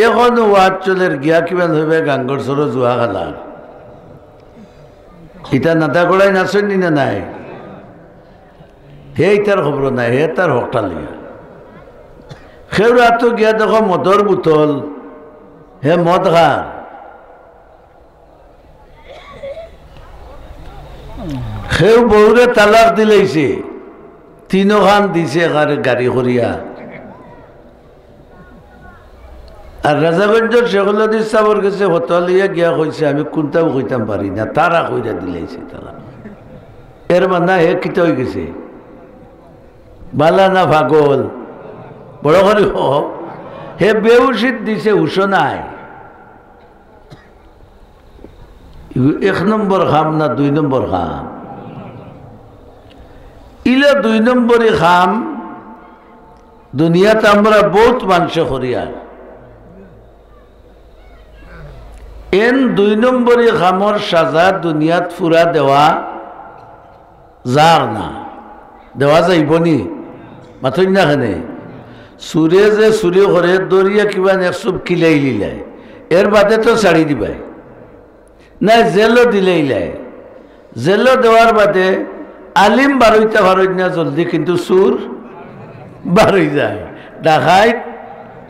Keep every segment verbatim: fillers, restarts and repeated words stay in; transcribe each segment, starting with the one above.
অখনো ওয়াজ চলের, গিয়া কিমান অইবে গাঙ্গর সরো জুয়া খেলার। ইতা নাদা করাই নাচইন নি না নাই? হে ইতার খবর নাই, হে তার হকটা লিয়া। কেউর আতো গিয়া দেখো মদর বোতল, হে মদ খার। কেউ বউরে তালাক দিলাইছে, তিনখান দিছে একারে গাড়ি করিয়া। আর রাজাগঞ্জর শেখুল হাদিস সাবর গেছে ফতোয়া লইয়া গিয়া কইছে, "আমি কুনটাও কইতাম পারি না, তারা কইরা দিলাইছে তারা।" এর মানে হে কিতা অইগেছে? বালা না পাগল? বড় করি হ। হে বেহুশিত দিছে, হুশো নাই। ইগু এক নম্বর কাম না দুই নম্বর কাম? ইলা দুই নম্বরি কাম দুনিয়াত আমরা বউত মানষে করিয়ার। এন দুই নম্বরি কামর সাজা দুনিয়াত ফুরা দেওয়া যার না, দেওয়া যাইবো নি? মাতইন না কেনে? চুরে যে চুরি করে, ধরিয়া কিবা এক চুপ কিলাই লিলায়, এর বাদে তো ছাড়ি দিবায়। না, জেলো দিলাইলায়। জেলো দেওয়ার বাদে আলিম বারইতা পারইন না জলদি, কিন্তু চুর বারই যায়, ডাকাইত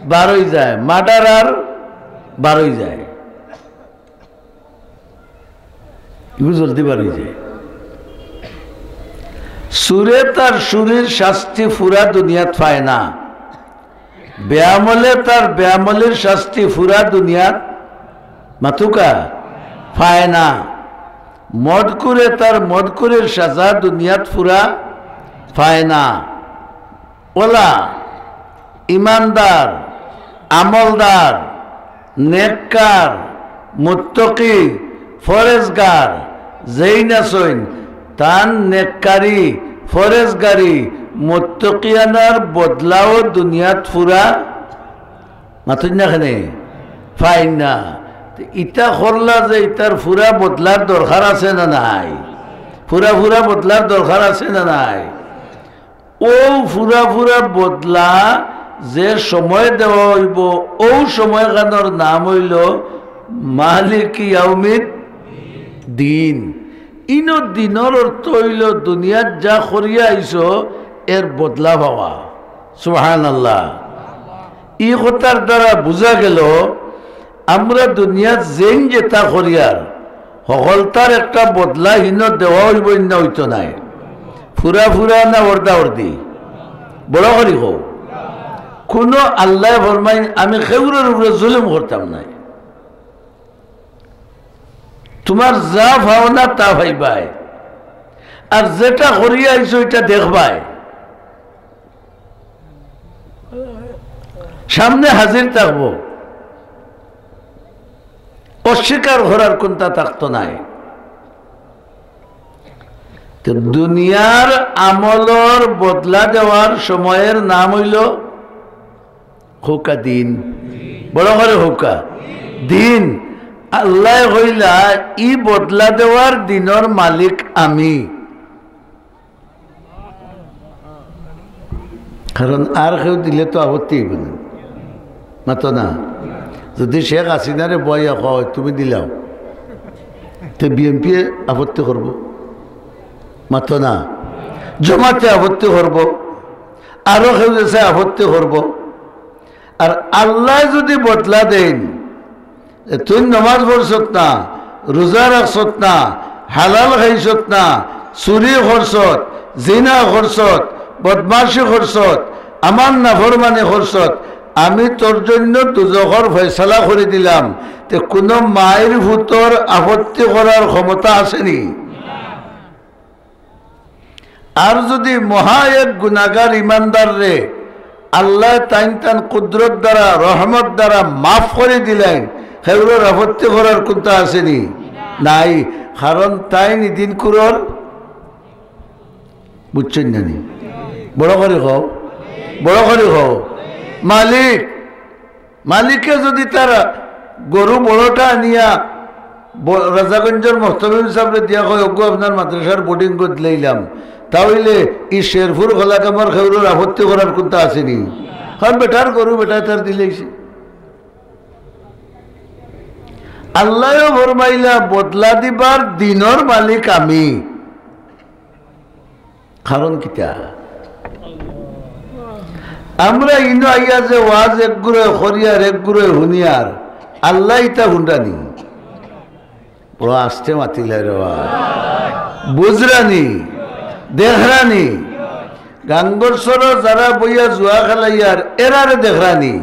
বারই যায়, মার্ডারার বারই যায়। ইগু জলদি বারই যায়। চুরে তার চুরির শাস্তি ফুরা দুনিয়াত পায় না। বেআমলে তার বেআমলির শাস্তি ফুরা দুনিয়াত, মাতুক্কা, পায় না। মদখুরে তার মদখুরির সাজা দুনিয়াত ফুরা পায় না। অলা ইমানদার, আমলদার, নেককার, মুত্তকি, ফরেজগার যেইন আছইন, তান নেককারি, ফরেজগারি, মুত্তকিয়ানার বদলাও দুনিয়াত ফুরা, মাতইন না কেনে? পাইন না। তে ইতা করলা যে ইতার ফুরা বদলার দরকার আছে না নাই? ফুরা ফুরা বদলার দরকার আছে না নাই? অউ ফুরা ফুরা বদলা যে সময় দেওয়া অইবো, অউ সময়খানর নাম অইলো মালিকি ইয়াউমিদ দিন। ইনো দিনর অর্থ অইলো দুনিয়াত যা করিয়া আইছো এর বদলা পাওয়া। সুবহানাল্লাহ। ই কথার দ্বারা বুঝা গেলো আমরা দুনিয়াত যেইন যেতা করিয়ার হকলতার একটা বদলা হিনো দেওয়া অইবো, ইন্না অইতো নায়। ফুরা ফুরা না অর্ধা অর্ধি? বড় করি কও। কুনু আল্লায় ফরমাইন, "আমি কেউরর উপরে জুলুম করতাম নায়।" তুমার যা পাওনা তা পাইবায়, আর যেটা করিয়া আইছো ইটা দেখবায়। সামনে হাজির থাকবো, অস্বীকার করার কুন্তা থাকতো নায়। তে দুনিয়ার আমলর বদলা দেওয়ার সময়র নাম অইলো কউক্কা দিন। বড় করি কউক্কা দিন। আল্লায় কইলা, "ই বদলা দেওয়ার দিনর মালিক আমি।" কারণ আর কেউ দিলে তো আপত্তি অইবো না, মাতো না? যদি শেখ হাসিনারে বওয়াইয়া কয়, "তুমি দিলাও," তে বিএনপি আপত্তি করবো, মাতো না? জমাতে আপত্তি করবো, আরো কেউ দেশে আপত্তি করবো। আর আল্লায় যদি বদলা দেইন, এ, তুই নমাজ পড়ছত না, রোজা রাখছত না, হালাল খাইছত না, চুরি করছত, জিনা করছত, বদমাশি করছত, আমার নাফরমানি করছত, আমি তোর জন্য দুজখর ফয়সালা করি দিলাম। তে কুনু মাইর ফুতর আপত্তি করার ক্ষমতা আছে নি? আর যদি মহা এক গুনাগার ইমানদাররে আল্লায় তাইন তান কুদরত দ্বারা, রহমত দ্বারা মাফ করি দিলাইন, হেগুলোর আপত্তি করার কুন্তা আছে নি? নাই। কারণ তাইন ইদিন কুরর, বুঝছইন না নি? বড় করি কও, বড় করি কও। মালিক, মালিকে যদি তার গরু বড়টা আনিয়া ব-, রাজাগঞ্জর মোহতমিম সাবরে দিয়া কয়, "ওগো, আপনার মাদ্রাসার বোর্ডিং করে দিলাইলাম," তা অইলে ই শেরপুর খোলাকামার খেউরর আপত্তি করার কুন্তা আছে নি? কারণ বেটার গরু বেটায় তার দিলাইছে। আল্লায়ও ফরমাইলা, "বদলা দিবার দিনর মালিক আমি।" কারণ কিতা? আমরা ইনো আইয়া যে ওয়াজ এক গুরুয়ে করিয়ার, এক গুরুয়ে হুনিয়ার, আল্লায় ইতা হুনরানি? বড় আস্তে মাতিলা রে বা। বুঝরানি? দেখরানি? গাঙ্গর সরো যারা বইয়া জুয়া খেলাইয়ার, এরারে দেখরানি?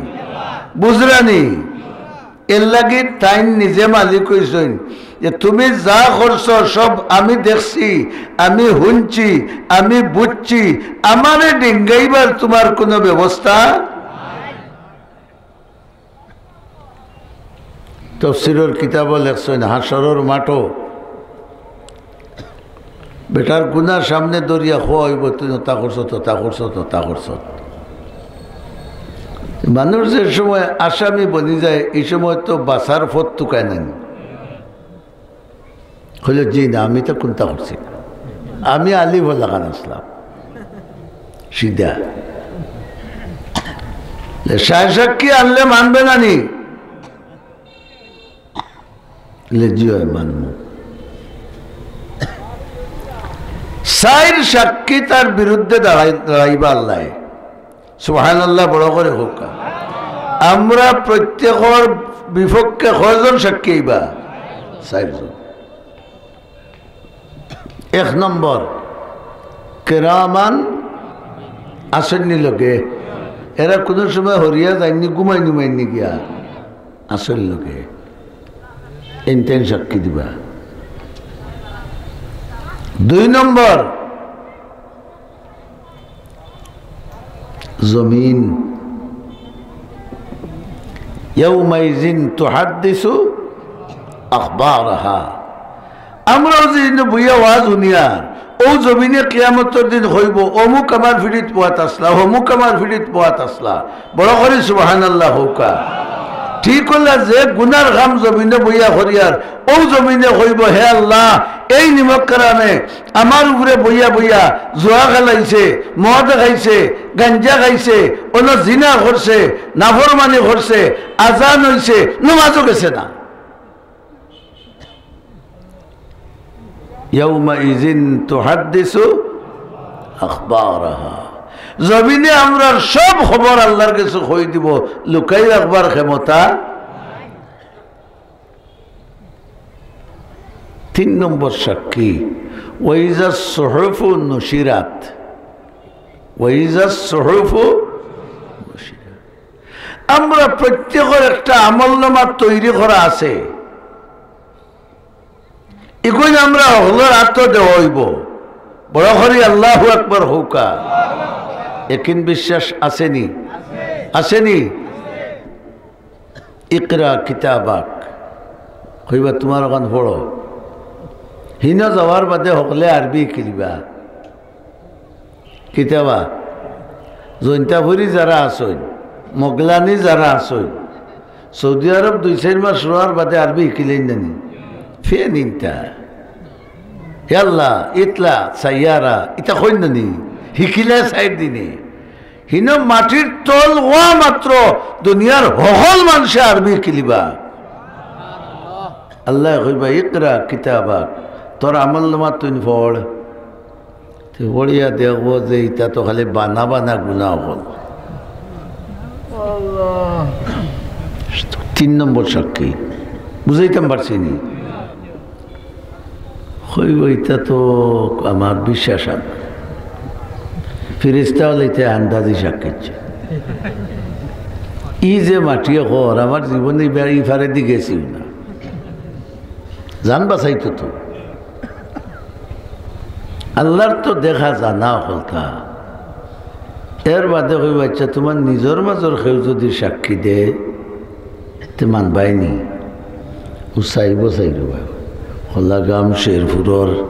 বুঝরানি? এর লাগি তাইন নিজে মালিক অইছইন যে, "তুমি যা করছো সব আমি দেখছি, আমি হুনছি, আমি বুঝছি, আমারে ডিঙ্গাইবার তুমার কুনু ব্যবস্থা।" তফসিরর কিতাবো লেখছইন, হাশরর মাঠো বেটার গুনা সামনে ধরিয়া কওয়া অইবো, "তুই অতা করছত, অতা করছত, অতা করছত।" মানুষ যে সময় আসামি বনি যায়, ই সময় তো বাঁচার পথ তুকায় নানি। কইলো, "জি না, আমি তো কুন্তা করছি না, আমি আলিফ লাগান আসলাম সিধা।" লে, সায় সাক্ষী আনলে মানবে নানি? লে, "জি অয়, মানমু।" চাইর সাক্ষী তার বিরুদ্ধে দাঁড়াই-, দাঁড়াইবা আল্লায়। সুবহানাল্লাহ, বড় করি কউক্কা। আমরা প্রত্যেকর বিপক্ষে কয়জন সাক্ষী অইবা? চাইরজন। এক নম্বর, কেরামান আছইন নি লগে। এরা কুনু সময় হরিয়া যাইন নি, ঘুমাইন নুমাইন নি গিয়া। আছইন লগে। এইন তাইন সাক্ষী দিবা। দুই নম্বর, জমিন। ইয়াউমাইজিন তুহাদ্দিসু আখবারাহা। আমরাও যে ইনো বইয়া ওয়াজ হুনিয়ার, অউ জমিনে কিয়ামতর দিন কইবো, "অমুক আমার ফিড়িত বওয়াত আছলা, অমুক আমার ফিড়িত বওয়াত আছলা।" বড় করি সুবহানাল্লাহ কউক্কা। ঠিক অইলা, যে গুনার কাম জমিনে বইয়া করিয়ার, অউ জমিনে কইবো, "হে আল্লাহ, এই নিমকহারামে আমার উপরে বইয়া বইয়া জুয়া খেলাইছে, মদ খাইছে, গাঞ্জা খাইছে, অনো জিনা করছে, নাফরমানি করছে, আজান অইছে, নমাজও গেছে না।" ইয়াউমাইজিন তুহাদ্দিসু আখবারাহা। জমিনে আমরার সব খবর আল্লার গেছে কই দিবো, লুকাই রাখবার ক্ষমতা। তিন নম্বর সাক্ষী, ওয়াইজা সুহুফু নুশিরাত। ওয়াইজা সুহুফু নুশিরাত। আমরা প্রত্যেকর একটা আমলনামা তৈরি করা আছে। ইগুন আমরা হকলর আতো দেওয়া অইবো। বড় করি আল্লাহু আকবার কউক্কা। একিন বিশ্বাস আছে নি? আছে নি? ইকরা কিতাবাক। কইবা, "তুমার অখান পড়ো।" হিনো যাওয়ার বাদে হকলে আরবি হিকিলিবা। কিতাবা, জৈন্তাপুরি যারা আছইন, মগলানি যারা আছইন, সৌদি আরব দুই চাইর মাস রওয়ার বাদে আরবি হিকিলাইন না নি? ফেন ইনতা। ইয়াল্লা, ইতলা, সাইয়ারা, ইতা কইন না নি? হিকিলা চাইর দিনে। হিনো মাটির তল ওয়া মাত্র দুনিয়ার হকল মানষে আরবি হিকিলিবা। আল্লায় কইবা, "ইকরা কিতাবাক, তোর আমলনামা তুইন পড়।" তে পড়িয়া দেখবো যে ইতা তো খালি বানা বানা গুনা অকল। তিন নম্বর সাক্ষী, বুঝাইতাম পারছি নি? কইবো, "ইতা তো আমার বিশ্বাস আর ফিরিস্তা অকলে ইতা আন্দাজি সাক্ষী দিছে।" ই যে মাটিয়ে কর, আমার জীবনে ইবার ই ফারেদি গেছিও না। জান বাঁচাইতো তো। আল্লার তো দেখা জানা অকলতা। এর বাদে কইবা, "আচ্ছা, তুমার নিজর মাজর কেউ যুদি সাক্ষী দে, তে মানবায় নি?" ও চাইবো, চাইবো। কলাগাম, শেরপুরর,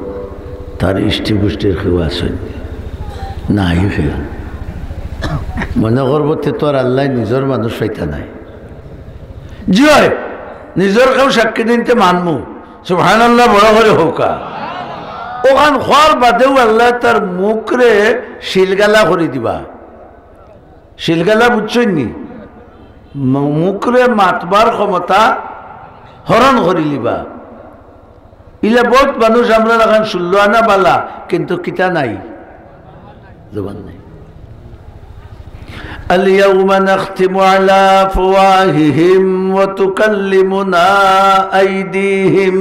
তার ইষ্টি-পুষ্টির কেউ আছইন নি? নাই কেউ। মনে করবো, "তে তো আর আল্লায় নিজর মানুষ পাইতা নায়।" জি অয়, নিজর কেউ সাক্ষী দিন তে মানমু। সুবহানাল্লাহ, বড় করি কউক্কা। অখান কওয়ার বাদেউ আল্লায় তার মুখরে সিলগালা করি দিবা। সিলগালা বুঝছইন নি? মু-, মুখরে মাতবার ক্ষমতা হরণ করিলিবা। ইলা বউত মানুষ আমরার লাখান ষোলো আনা বালা, কিন্তু কিতা নাই, জবান নাই। اليوم نختم على أفواههم وتكلمنا أيديهم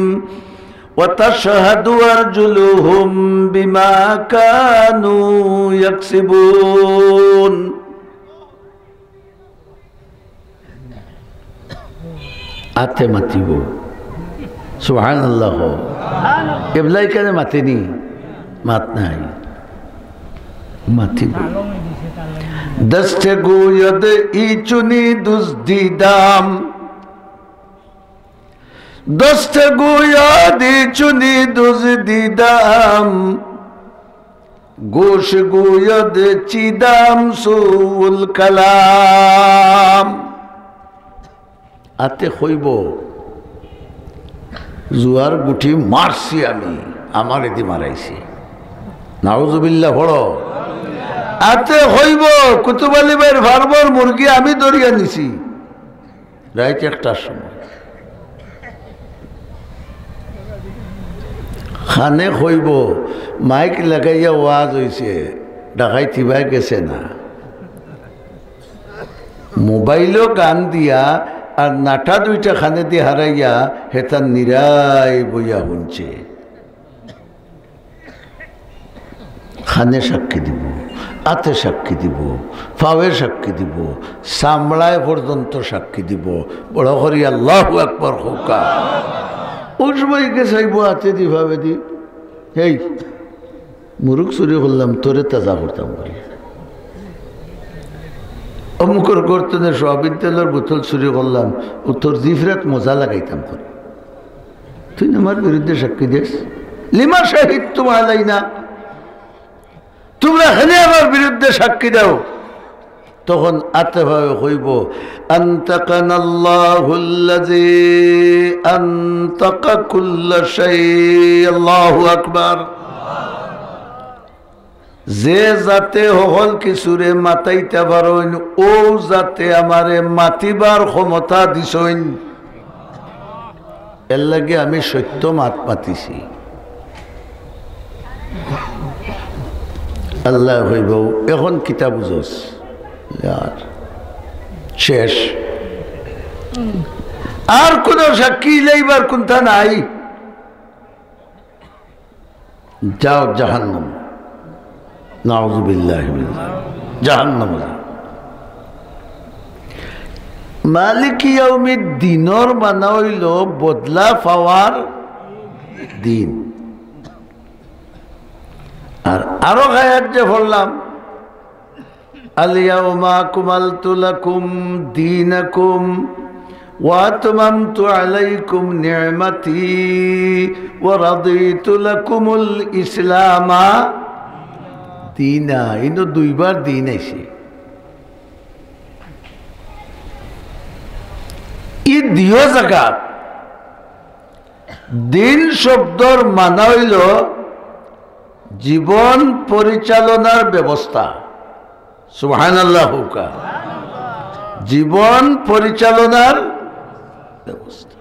وتشهد أرجلهم بما كانوا يكسبون। আতে মাতিবো। সুবহানাল্লাহ। কেবলায় কেনে মাতেনি? মাত নাই। মাতিবো। دست گوید ای چنین دزدیدم، دست گوید ای چنین دزدیدم، گوش گوید چیدم سوء الکلام। আতে কইবো, জুয়ার গুটি মারছি আমি, আমারে দি মারাইছে। নাউজুবিল্লাহ পড়ো। আতে কইবো, কুতুব আলী ভাইর ফার্মর মুরগি আমি ধরিয়া নিছি রাইত একটার সময়। কানে কইবো, মাইক লাগাইয়া ওয়াজ অইছে, ডাকাইত ইবায় গেছে না। মোবাইলো গান দিয়া আর নাটা দুইটা কানেদি হারাইয়া হেতা নিরাই বইয়া হুনছে। কানে সাক্ষী দিবো, আতে সাক্ষী দিবো, পাওয়ে সাক্ষী দিবো, চামড়ায় পর্যন্ত সাক্ষী দিবো। বড় করি আল্লাহু আকবার কউক্কা। অউ সময় ইগে চাইবো আতেদি পাওয়েদি, এই মুরুগ চুরি করলাম, তোরে তাজা করতাম করি। অমুকর ঘর তনে সয়াবিন তেলর বোতল চুরি করলাম, অউ তোর জিফরাত মজা লাগাইতাম করি। তুই না আমার বিরুদ্ধে সাক্ষী দেস? لم شهدتم علينا, তুমরা কেনে আমার বিরুদ্ধে সাক্ষী দেও? তখন আতে পাওয়ে কইবো, أنطقنا الله الذي أنطق كل شيء। আল্লাহু আকবার। যে জাতে হকল কিছুরে মাতাইতা পারইন, অউ জাতে আমারে মাতিবার ক্ষমতা দিছইন। এরলাগি আমি সত্য মাত মাতিছি। আল্লায় কইবো, এখন কিতা বুঝস? আর শেষ। আর কুনু সাক্ষী লইবার কুন্তা নাই। যাও জাহান্নাম। নাউজুবিল্লাহি মিন জালিক। জাহান্নামো যাও। মালিকি ইয়াউমিদ্দিনর মানা অইলো বদলা পাওয়ার দিন। আর আরো আয়াত যে পড়লাম, اليوم أكملت لكم دينكم وأتممت عليكم نعمتي ورضيت لكم الإسلام دينا। ইনো দুইবার দিন আইছে। ই দিও জাগাত দিন শব্দর মানা অইলো জীবন পরিচালনার ব্যবস্থা। সুবহানাল্লাহ কউক্কা। জীবন পরিচালনার ব্যবস্থা।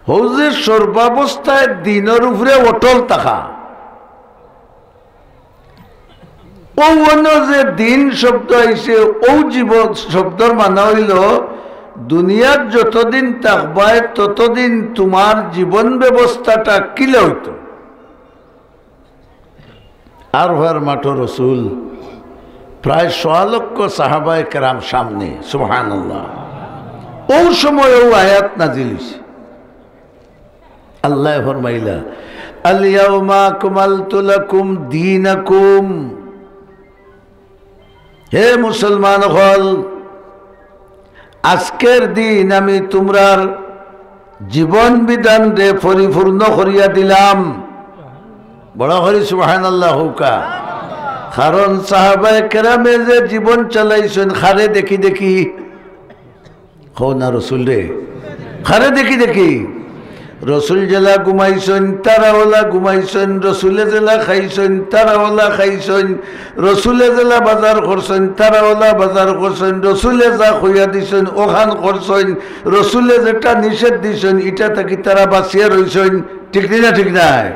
হউ যে সর্বাবস্থায় দিনর উপরে অটল থাকা। অউ অনো যে দিন শব্দ আইছে, অউ জীবন শব্দর মানা অইলো দুনিয়াত যতদিন থাকবায় ততদিন তুমার জীবন ব্যবস্থাটা কিলা অইতো। আরফার মাঠো রসুল প্রায় সোয়া লক্ষ সাহাবায়ে কেরাম সামনে, সুবহানাল্লাহ। অউ সময় অউ আয়াত নাজিল অইছে। আল্লায় ফরমাইলা, اليوم أكملت لكم دينكم। হে মুসলমান অকল, আজকের দিন আমি তুমরার জীবন বিধানরে পরিপূর্ণ করিয়া দিলাম। বড় করি সুবহানাল্লাহ কউক্কা। কারণ সাহাবায়ে কেরামে যে জীবন চালাইছইন, কারে দেখি দেখি? কও না রসুলরে। কারে দেখি দেখি? রসুল যেলা ঘুমাইছইন, তারা ওলা ঘুমাইছইন। রসুলে যেলা খাইছইন, তারা ওলা খাইছইন। রসুলে যেলা বাজার করছইন, তারা ওলা বাজার করছইন। রসুলে যা কইয়া দিছইন, অখান করছইন। রসুলে যেটা নিষেধ দিছইন, ইটা থাকি তারা বাঁচিয়া রইছইন। ঠিক নি না? ঠিক নায়?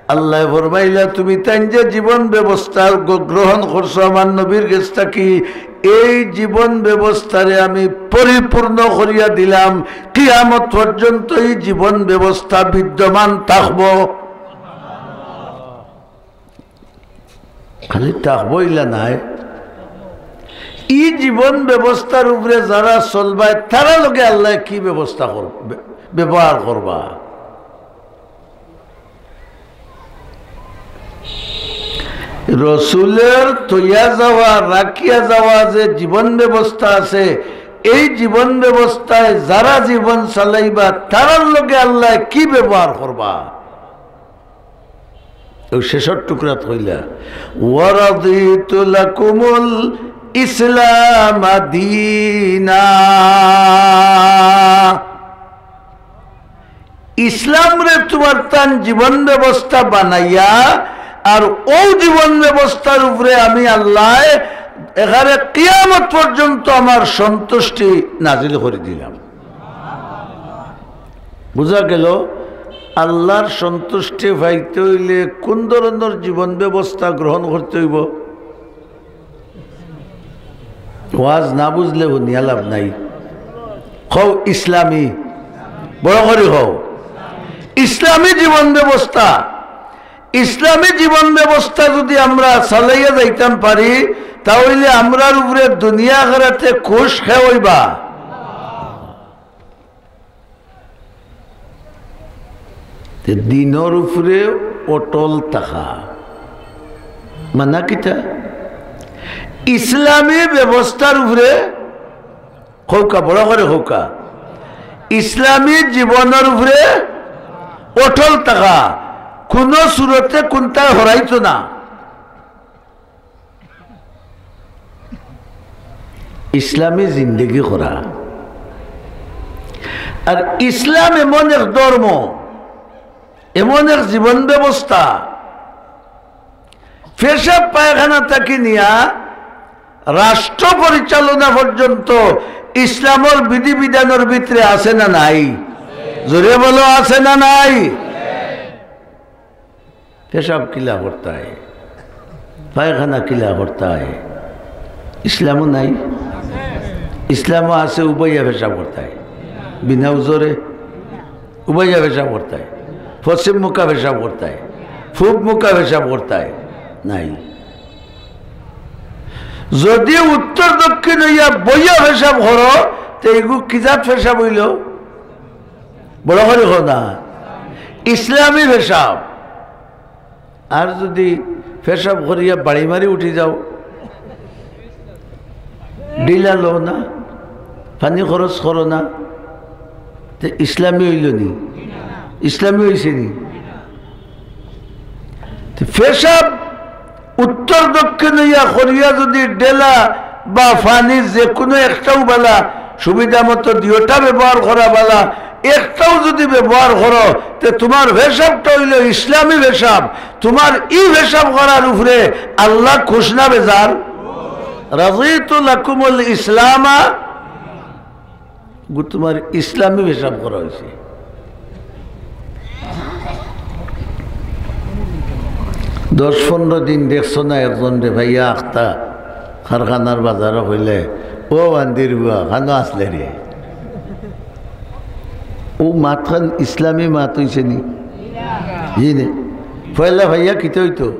আল্লায় ফরমাইলা, তুমি তাইন যে জীবন ব্যবস্থা গ-, গ্রহণ করছো আমার নবীর গেছ থাকি, এই জীবন ব্যবস্থারে আমি পরিপূর্ণ করিয়া দিলাম। কিয়ামত পর্যন্ত এই জীবন ব্যবস্থা বিদ্যমান থাকবো। খালি থাকবো ইলা নায়, ই জীবন ব্যবস্থার উপরে যারা চলবায়, তারার লগে আল্লায় কি ব্যবস্থা কর-, ব্য-, ব্যবহার করবা? রসুলের থইয়া যাওয়া, রাখিয়া যাওয়া যে জীবন ব্যবস্থা আছে, এই জীবন ব্যবস্থায় যারা জীবন চালাইবা, তারার লগে আল্লায় কি ব্যবহার করবা? অউ শেষর টুকরাত কইলা, "ওয়ারাদিতু লাকুমুল ইসলামা দীনা।" ইসলামরে তুমার তান জীবন ব্যবস্থা বানাইয়া, আর অউ জীবন ব্যবস্থার উপরে আমি আল্লায় একেবারে কিয়ামত পর্যন্ত আমার সন্তুষ্টি নাজিল করি দিলাম। বুঝা গেল, আল্লার সন্তুষ্টি পাইতে অইলে কুন ধরনর জীবন ব্যবস্থা গ্রহণ করতে অইবো? ওয়াজ না বুঝলে হুনিয়া লাভ নাই। কও ইসলামী, বড় করি কও, ইসলামী জীবন ব্যবস্থা। ইসলামী জীবন ব্যবস্থা যুদি আমরা চালাইয়া যাইতাম পারি, তা অইলে আমরার উপরে দুনিয়া আখেরাতে খুশ কে অইবা। তে দ্বীনর উপরে অটল থাকা মানা কিতা? ইসলামী ব্যবস্থার উপরে, কউক্কা, বড় করি কউক্কা, ইসলামী জীবনর উপরে অটল থাকা, কুনু সুরতে কুনটায় হরাইতো না। ইসলামী জিন্দেগি করা। আর ইসলাম এমন এক ধর্ম, এমন এক জীবন ব্যবস্থা, পেশাব পায়খানা থাকি নিয়া রাষ্ট্র পরিচালনা পর্যন্ত ইসলামর বিধিবিধানর ভিতরে আছে না নাই? জোরে বলো, আছে না নাই? পেশাব কিলা করতায়, পায়খানা কিলা করতায়, ইসলামো নাই? ইসলামো আছে উবাইয়া পেশাব করতায়, বিনা উজরে উবাইয়া পেশাব করতায়, পশ্চিম মুখা পেশাব করতায়, পূব মুখা পেশাব করতায়, নাই। যুদি উত্তর দক্ষিণ অইয়া বইয়া পেশাব করো, তে ইগু কি জাত পেশাব অইলো? বড় করি কও না, ইসলামী পেশাব। আর যুদি পেশাব করিয়া বাড়ি মারি উঠি যাও, ঢিলা লও না, পানি খরচ করো না, তে ইসলামী অইলো নি? ইসলামী অইছে নি? তে পেশাব উত্তর দক্ষিণ অইয়া করিয়া যুদি ঢেলা বা পানি যেকুনু একটাউ বালা, সুবিধা মতো দুইওটা ব্যবহার করা বালা, একটাউ যুদি ব্যবহার করো, তে তুমার পেশাবটা অইলো ইসলামী পেশাব। তুমার ই পেশাব করার উপরে আল্লাহ খুশ না বেজার? রাদিতু লাকুমুল ইসলামা, গু তুমার ইসলামী পেশাব করা অইছে। দশ পনরো দিন দেখছো না একজনরে পাইয়া আখতা কারখানার বাজারো কইলে, "ও বান্দির পুয়া, কানো আছলে রে?" অউ মাতখান ইসলামী মাত অইছে নি? জি নি। পয়লা পাইয়া কিতা অইতো?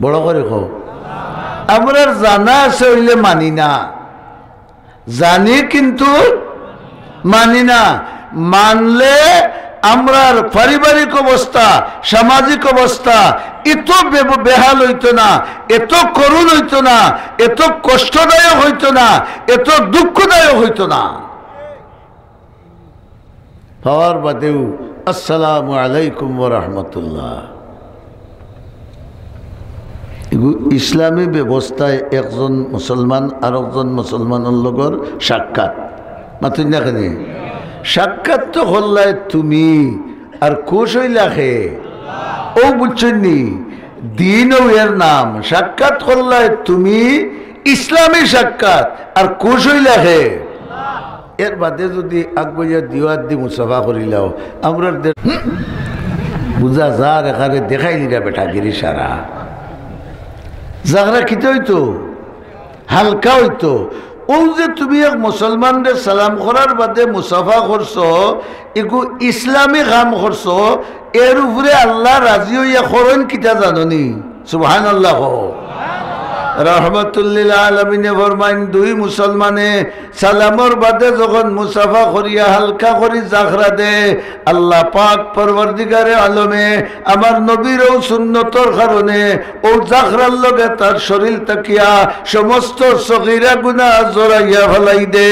বড় করি কও। আমরার জানা আছে অইলে মানি না, জানি কিন্তু মানি না। মানলে আমরার পারিবারিক অবস্থা, সামাজিক অবস্থা এত বে-, বেহাল অইতো না, এত করুণ অইতো না, এত কষ্টদায়ক অইতো না, এত দুঃখদায়ক অইতো না। পাওয়ার বাদেউ আসসালামু আলাইকুম ওয়া রাহমাতুল্লাহ। ইগু ইসলামী ব্যবস্থায় একজন মুসলমান আরকজন মুসলমানর লগর সাক্ষাৎ। মাতইন না কেনে? সাক্ষাৎ তো করলায় তুমি, আর খুশ অইলা কে? অউ বুঝছইন নি? দিন অউ এর নাম। সাক্ষাৎ করলায় তুমি, ইসলামী সাক্ষাৎ, আর খুশ অইলা কে? এর বাদে যুদি আগুয়াইয়া দিওয়াত দি মুসাফা করিলাও, আমরার দে-, হুম? বুঝা যার এখানে দেখাইলিরা বেটাগিরি সারা। ঝগড়া কিতা অইতো? হালকা অইতো। অউ যে তুমি এক মুসলমানরে সালাম করার বাদে মুসাফা করছো, ইগু ইসলামী কাম করছো, এর উপরে আল্লাহ রাজি অইয়া করইন কিতা জানো নি? সুবহানাল্লাহ কও। রহমাতুল্লিল আলামিনে ফরমাইন, দুই মুসলমানে সালামর বাদে যখন মুসাফা করিয়া হালকা করি ঝগড়া দে, আল্লাহ পাক পরওয়ারদিগারে আলমে আমার নবীর অউ সুন্নতর কারণে অউ ঝগড়ার লগে তার শরীর থাকিয়া সমস্ত সগীরা গুনাহ ঝরাইয়া ফালাই দে।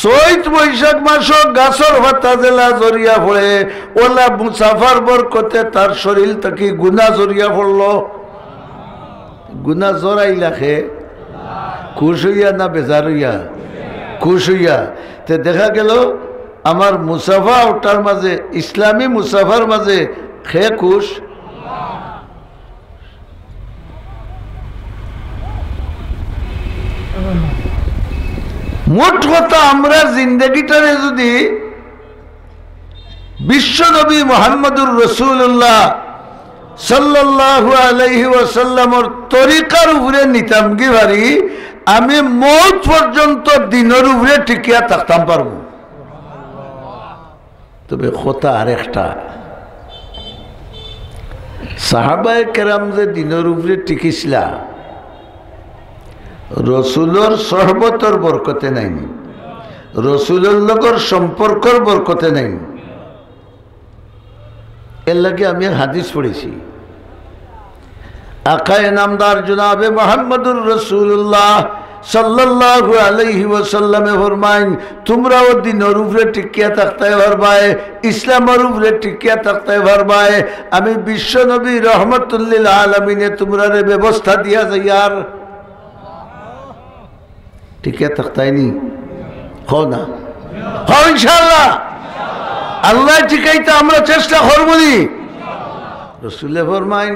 চৈত বৈশাখ মাসো গাছর পাতা যেলা ঝরিয়া পড়ে, অউলা মুসাফার বরকতে তার শরীর থাকি গুনাহ ঝরিয়া পড়লো। গুনাহ ঝরাইলা কে? খুশ অইয়া না বেজার অইয়া? খুশ অইয়া। তে দেখা গেল আমার মুসাফা অটার মাঝে, ইসলামী মুসাফার মাঝে কে খুশ? মোট কথা, আমরা জিন্দেগিটারে যুদি বিশ্বনবী মুহাম্মদুর রাসূলুল্লাহ সাল্লাল্লাহু আলাইহি ওয়াসাল্লামর তরিকার উপরে নিতাম কি পারি, আমি মউত পর্যন্ত দিনর উপরে টিকিয়া থাকতাম পারমু। তবে কথা আরেকটা, সাহাবায়ে কেরাম যে দিনর উপরে টিকিছিলা, রসুলর সহবতর বরকতে নাইনি, রসুলর লগর সম্পর্কর বরকতে নাইনি। এর লাগি আমি এক হাদিস পড়ছি, আকায়ে নামদার জনাবে মুহাম্মদুর রাসূলুল্লাহ সাল্লাল্লাহু আলাইহি ওয়াসাল্লামে ফরমাইন, তুমরাও দিনর উপরে টিকিয়া থাকতায় পারবায়, ইসলামর উপরে টিকিয়া থাকতায় পারবায়। আমি বিশ্বনবী রহমাতুল্লিল আলামিনে তুমরারে ব্যবস্থা দিয়া যাইয়ার। টিকিয়া থাকতায় নি? কও না। কও ইনশাআল্লাহ। আল্লায় টিকাইতা আমরা চেষ্টা করমু নি। রসুলে ফরমাইন,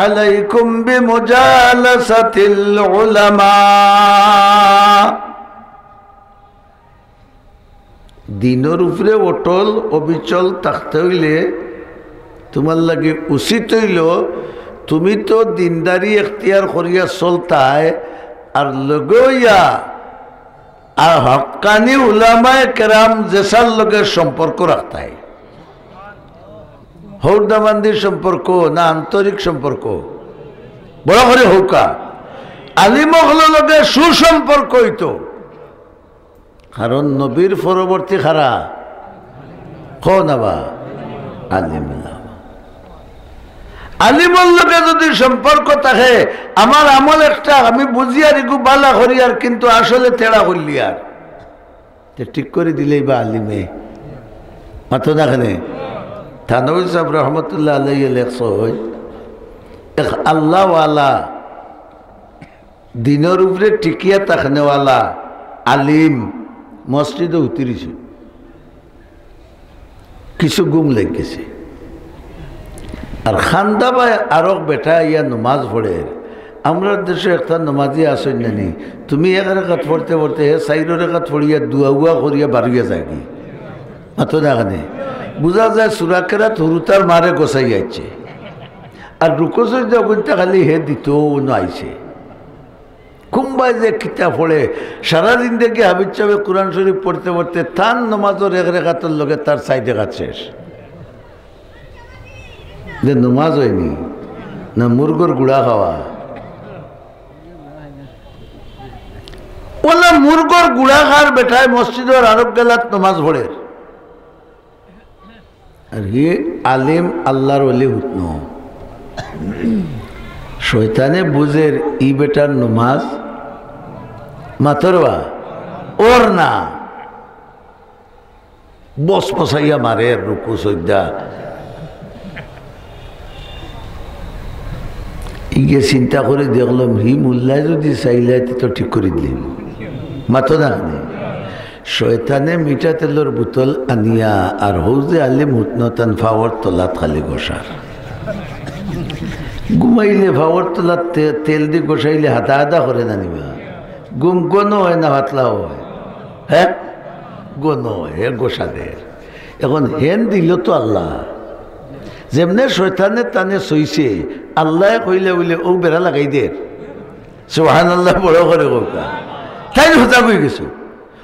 আলাইকুম বিমুজালাসাতিল উলামা। দিনর উপরে অটল অবিচল থাকতে অইলে তুমার লাগি উচিত অইলো, তুমি তো দিনদারি এখতিয়ার করিয়া চলতায়, আর লগে অইয়া আর হক্কানি উলামায়ে কেরাম যেছার লগে সম্পর্ক রাখতায়। হউর দামান্দির সম্পর্ক না আন্তরিক সম্পর্ক? বড় করি হউক্কা। আলিম অকলর লগে সুসম্পর্ক অইতো। কারণ নবীর পরবর্তী কারা? কও না বা? আলিম উলামা। আলিমর লগে যুদি সম্পর্ক থাকে, আমার আমল একটা, আমি বুঝিয়ার ইগু বালা করিয়ার, কিন্তু আসলে তেড়া করলিয়ার। তে ঠিক করি দিলেই বা আলিমে। মাতো না কেনে? থানভী সাব রহমতুল্লাহ আলাইহি লেখছইন, এক আল্লাহওয়ালা, দিনর উপরে টিকিয়া থাকনেওয়ালা আলিম মসজিদো উতরিছে, কিছু ঘুম লাগিগেছে। আর খান্দাবায় আরক বেটা আইয়া নমাজ পড়ের। আমরার দেশো একটা নমাজি আছইন না নি, তুমি এক রেকাত পড়তে পড়তে হে চাইর রেকাত পড়িয়া দুয়া উয়া করিয়া বারইয়া যায়গি। মাতো না কেনে? বুঝা যায় সুরা কেরাত হুরুতার মারে গছাই আইছে। আর রুকু সজদা গুনতে খালি হে দিতো অনো আইছে। কুম্বায় যে কিতা পড়ে, সারা জিন্দেগি হাফিজ সাবে কোরআন শরীফ পড়তে পড়তে তান নমাজর এক রেকাতর লগে তার চাইর রেকাত শেষ। যে নমাজ অয়নি, না মুরগর গুড়া খাওয়া। অলা মুরগর গুড়া খার বেটায় মসজিদর আরক গেলাত নমাজ পড়ের। আর হি আলিম আল্লাহর ওলি হুতনো। শয়তানে বুঝের ই বেটার নমাজ মাতরবা অর না। বস বসাইয়া মারের রুকু সজদা। ইগে চিন্তা করি দেখলাম, হি মুল্লায় যুদি চাইলায়, তে তো ঠিক করি দিলিম। মাতো না কেনে? শয়তানে মিঠা তেলর বোতল আনিয়া আর হউ যে আলিম হুতন তান ফাওর তলাত খালি গোসার। ঘুমাইলে ফাওর তলাত তে-, তেল দি গোসাইলে হাতা হাতা করে না নিবা। ঘুম ঘন অয় না পাতলা অয়? হে, ঘন অয়, হে গোসা দের। এখন হেন দিল তো আল্লায়। যেমনে শয়তানে তানে সইছে, আল্লায় কইলা বুলে, "অউ বেড়া লাগাই দের।" সুবহানাল্লাহ, বড় করি কউক্কা। তাইন হজাগ অইগেছইন।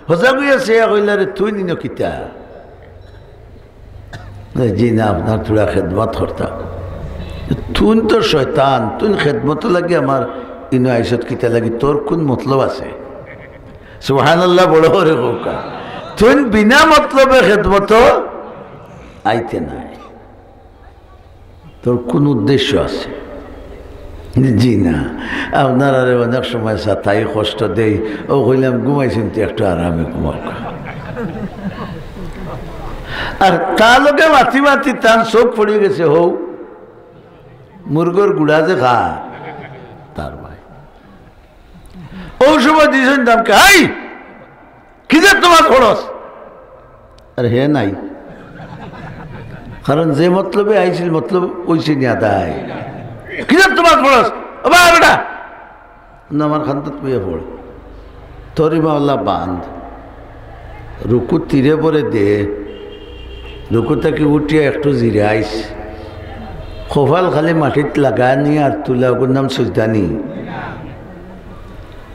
হজাগ অইয়া চাইয়া কইলা, "রে, তুইন ইনো কিতা?" "জি না, আপনার থুড়া খেদমত করতাম।" "তুইন তো শয়তান, তুইন খেদমতর লাগি আমার ইনো আইছত কিতা লাগি? তোর কুন মতলব আছে?" সুবহানাল্লাহ, বড় করি কউক্কা। "তুইন বিনা মতলবে খেদমতো আইতে নায়।" তোর কুন উদ্দেশ্য আছে? জি না, আপনারারে অনেক সময় সাতাই, কষ্ট দেই। অউ কইলাম, "ঘুমাইছইন তো, একটু আরামে ঘুমাউক্কা।" আর তার লগে মাতি মাতি তান চউখ পড়ি গেছে, হউ মুরগর গুড়া যে খা, তার ভাই। অউ সময় দিছইন দামকে, "হাই, কিজের নমাজ পড়স?" আর হে নাই। কারণ যে মতলবে আইছিল, মতলব অইছে নি আদায়। "কিজের নমাজ পড়স? ও বা বেটা, নমাজ খান্তত বইয়া পড়। তোর ইমা আল্লাহ বান্ধ। রুকু তীরে পরে দে। রুকু থাকি উঠিয়া একটু জিরাইস। কপাল খালি মাটিত লাগানি আর তুলা, অগুর নাম সুজদানি।"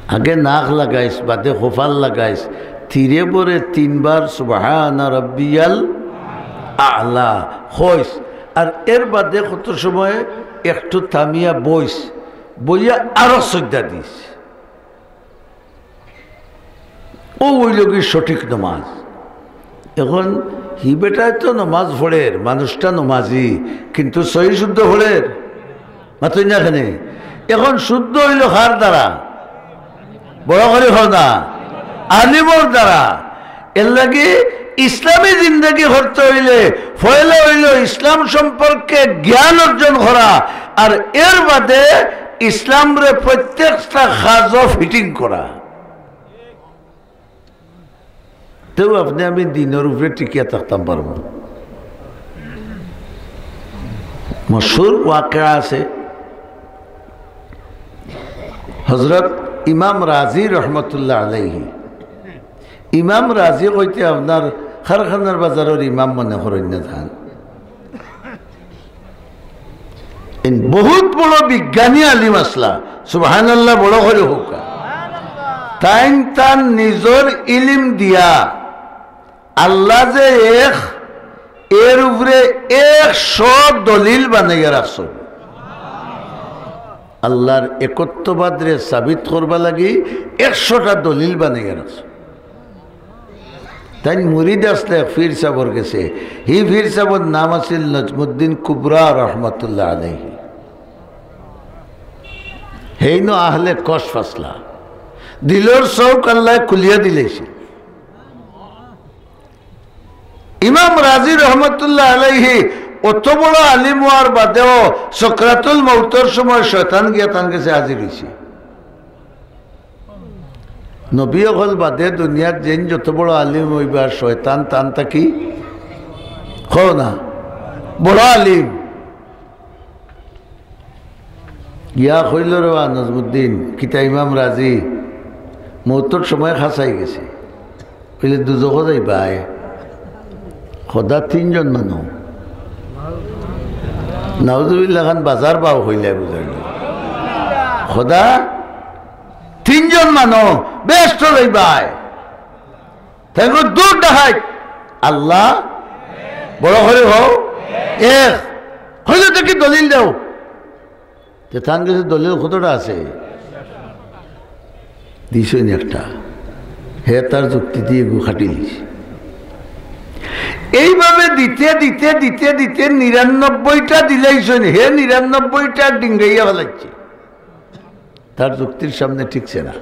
আগে নাক লাগাইস, বাদে কপাল লাগাইস। তীরে পরে তিনবার সুবহানা রাব্বিয়াল আ'লা কইস। আর এর বাদে কত সময় একটু থামিয়া বইস, বইয়া আরো সইজদা দিস। অউ অইলোগি সঠিক নমাজ। এখন হি বেটায় তো নমাজ পড়ের, মানুষটা নমাজি, কিন্তু সহি শুদ্ধ পড়ের? মাতইন না কেনে? এখন শুদ্ধ অইলো কার দ্বারা? বড় করি কও না, আলিমর দ্বারা। এর লাগি ইসলামী জিন্দেগি করতে অইলে পয়লা অইলো ইসলাম সম্পর্কে জ্ঞান অর্জন করা, আর এর বাদে ইসলামরে প্রত্যেকটা কাজো fitting করা। তেউ আপনে আমি দিনর উপরে টিকিয়া থাকতাম পারমু। মশহুর ওয়াকিয়া আছে, হযরত ইমাম রাজি রহমতুল্লাহ আলাইহি। ইমাম রাজি কইতে আপনার কারখানার বাজারর ইমাম মনে করইন না যান। ইন বহুত বড় বিজ্ঞানী আলিম আছলা, সুবহানাল্লাহ, বড় করি কউক্কা। তাইন তান নিজর ইলিম দিয়া আল্লাহ যে এক, এর উপরে একশো দলিল বানাইয়া রাখছইন। আল্লাহর একত্ববাদরে সাবিত করবার লাগি একশোটা দলিল বানাইয়া রাখছইন। তাইন মুরিদ আছলা এক পীর সাবর গেছে, হি পীর সাবর নাম আছিল নজমুদ্দিন কুবরা রহমতুল্লাহ আলাইহি। হেইনও আহলে কশফ আছলা, দিলর চউখ আল্লায় খুলিয়া দিলাইছে। ইমাম রাজি রহমতুল্লাহ আলাইহি অত বড় আলিম অওয়ার বাদেও সকরাতুল মউতর সময় শয়তান গিয়া তান গেছে হাজির অইছে। নবী অকল বাদে দুনিয়াত যেইন যত বড় আলিম অইবা, শয়তান তান থাকি, কও না, বড় আলিম। গিয়া কইলো, "রে বা নজমুদ্দিন, কিতা ইমাম রাজি মউতর সময় কাছাই গেছে।" কইলে, "দুজখো যাইবায়?" খোদা তিনজন মানুষ। নাউজুবিল্লাহ খান বাজার বাও কইলে বুঝাইল। খোদা তিনজন মানুষ, বেহেস্তো যাইবায়। তাইন কইন, "দূর ডাকাইত, আল্লাহ বড় করি কও, এক।" কইলে, "তে কি দলিল দেও?" তে তান গেছে দলিল কতটা আছে? দিছইন একটা। হে তার যুক্তি দিয়া এগু খাটিলিছে। এইভাবে দিতে, দিতে, দিতে, দিতে নিরানব্বইটা দিলাইছইন, হে নিরানব্বইটা ডিঙ্গাইয়া ফালাইছে। তার যুক্তির সামনে টিকছে না।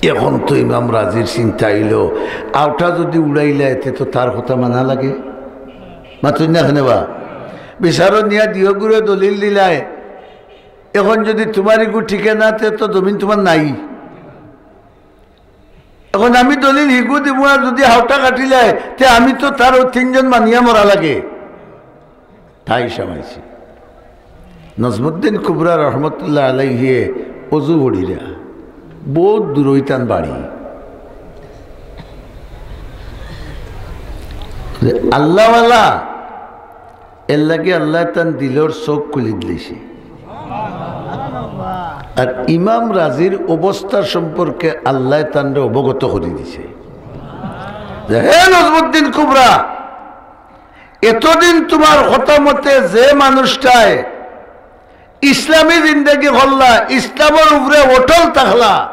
এখন তো ইমাম রাজির চিন্তা অইলো, অউটা যদি উড়াইলায়, তে তো তার কথা মানা লাগে। মাতইন না কেনে বা? বিচারো নিয়া দিও গুরে দলিল দিলায়, এখন যদি তুমার ইগু টিকে না, তে তো জমিন তুমার নাই। এখন আমি দলিল হিগু দিমু, আর যুদি হাওটা কাটিলায়, তে আমি তো তার অউ তিনজন মানিয়া মরা লাগে। তাই সামাইছি। নজমুদ্দিন কুবরা রহমতুল্লাহ আলাইহিয়ে অজু পড়িরা, বউত দূরই তান বাড়ি। আল্লাহওয়ালা, এর লাগি আল্লায় তান দিলর চউখ খুলি দিলিছে। আর ইমাম রাজির অবস্থা সম্পর্কে আল্লায় তানরে অবগত করি দিছে যে, "হে নজমুদ্দিন কুবরা, এতদিন তুমার কথা মতে যে মানুষটায় ইসলামী জিন্দেগি করলা, ইসলামর উপরে অটল থাকলা,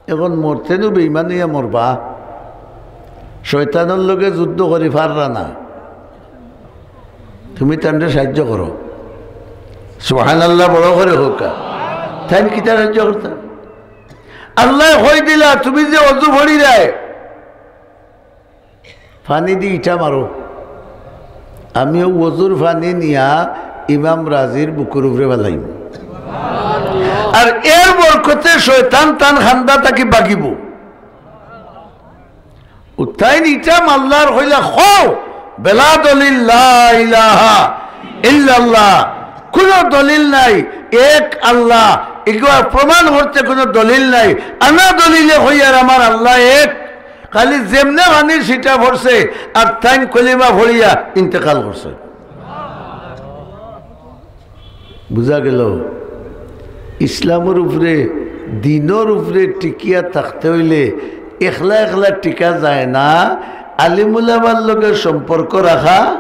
এখন মরতে নু বেইমান অইয়া মরবা, শয়তানর লগে যুদ্ধ করি পাররা না, তুমি তানরে সাহায্য করো।" সুবহানাল্লাহ, বড় করি কউক্কা। তাইন কিতা সাহায্য করতা? আল্লায় কই দিলা, তুমি যে অজু পড়িরায়, পানি দি ইটা মারো, আমি অউ অজুর পানি নিয়া ইমাম রাজির বুকুর উপরে ফালাইমু। আর এর বরকতে শয়তান তান কান্দা থাকি ভাগিবো। অউ তাইন ইটা মারলা আর কইলা, "কও, বেলা দলিল লা ইলাহা ইল্লাল্লাহ, কুনু দলিল নাই, এক আল্লাহ, ইগুয়া প্রমাণ করতে কুনু দলিল নাই।" আনা দলিলে কইয়ার আমার আল্লাহ এক, খালি যেমনে পানির ছিটা পড়ছে আর তাইন কলিমা পড়িয়া ইন্তেকাল করছে। বুঝা গেল, ইসলামর উপরে, দিনর উপরে টিকিয়া থাকতে অইলে একলা একলা টিকা যায় না, আলিম উলামার লগে সম্পর্ক রাখা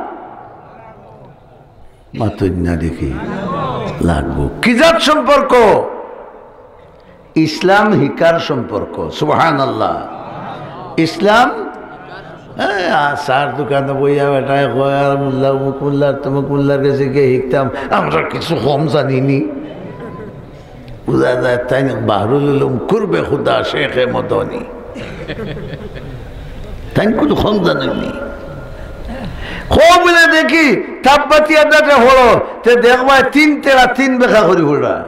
মাতইন না দেখি লাগবো। কি জাত সম্পর্ক? ইসলাম হিকার সম্পর্ক। সুবহানাল্লাহ। ইসলাম, এ, আ, চার দোকানো বইয়া বেটায় কয়, "আর মোল্লা, অমুক মোল্লার, তমুক মোল্লার গেছে গিয়া হিকতাম, আমরা কিছু কম জানি নি।" বুঝা যায়, তাইন বাহরুল উলুম কুরবে খুদা শেখে মদনী। তাইন কুনু কম জানইন নি। কও বুলে দেখি, তাব্বাত ইয়াদাটা পড়ো, তে দেখবায় তিন তেরা তিন বেখা করি পড়রা।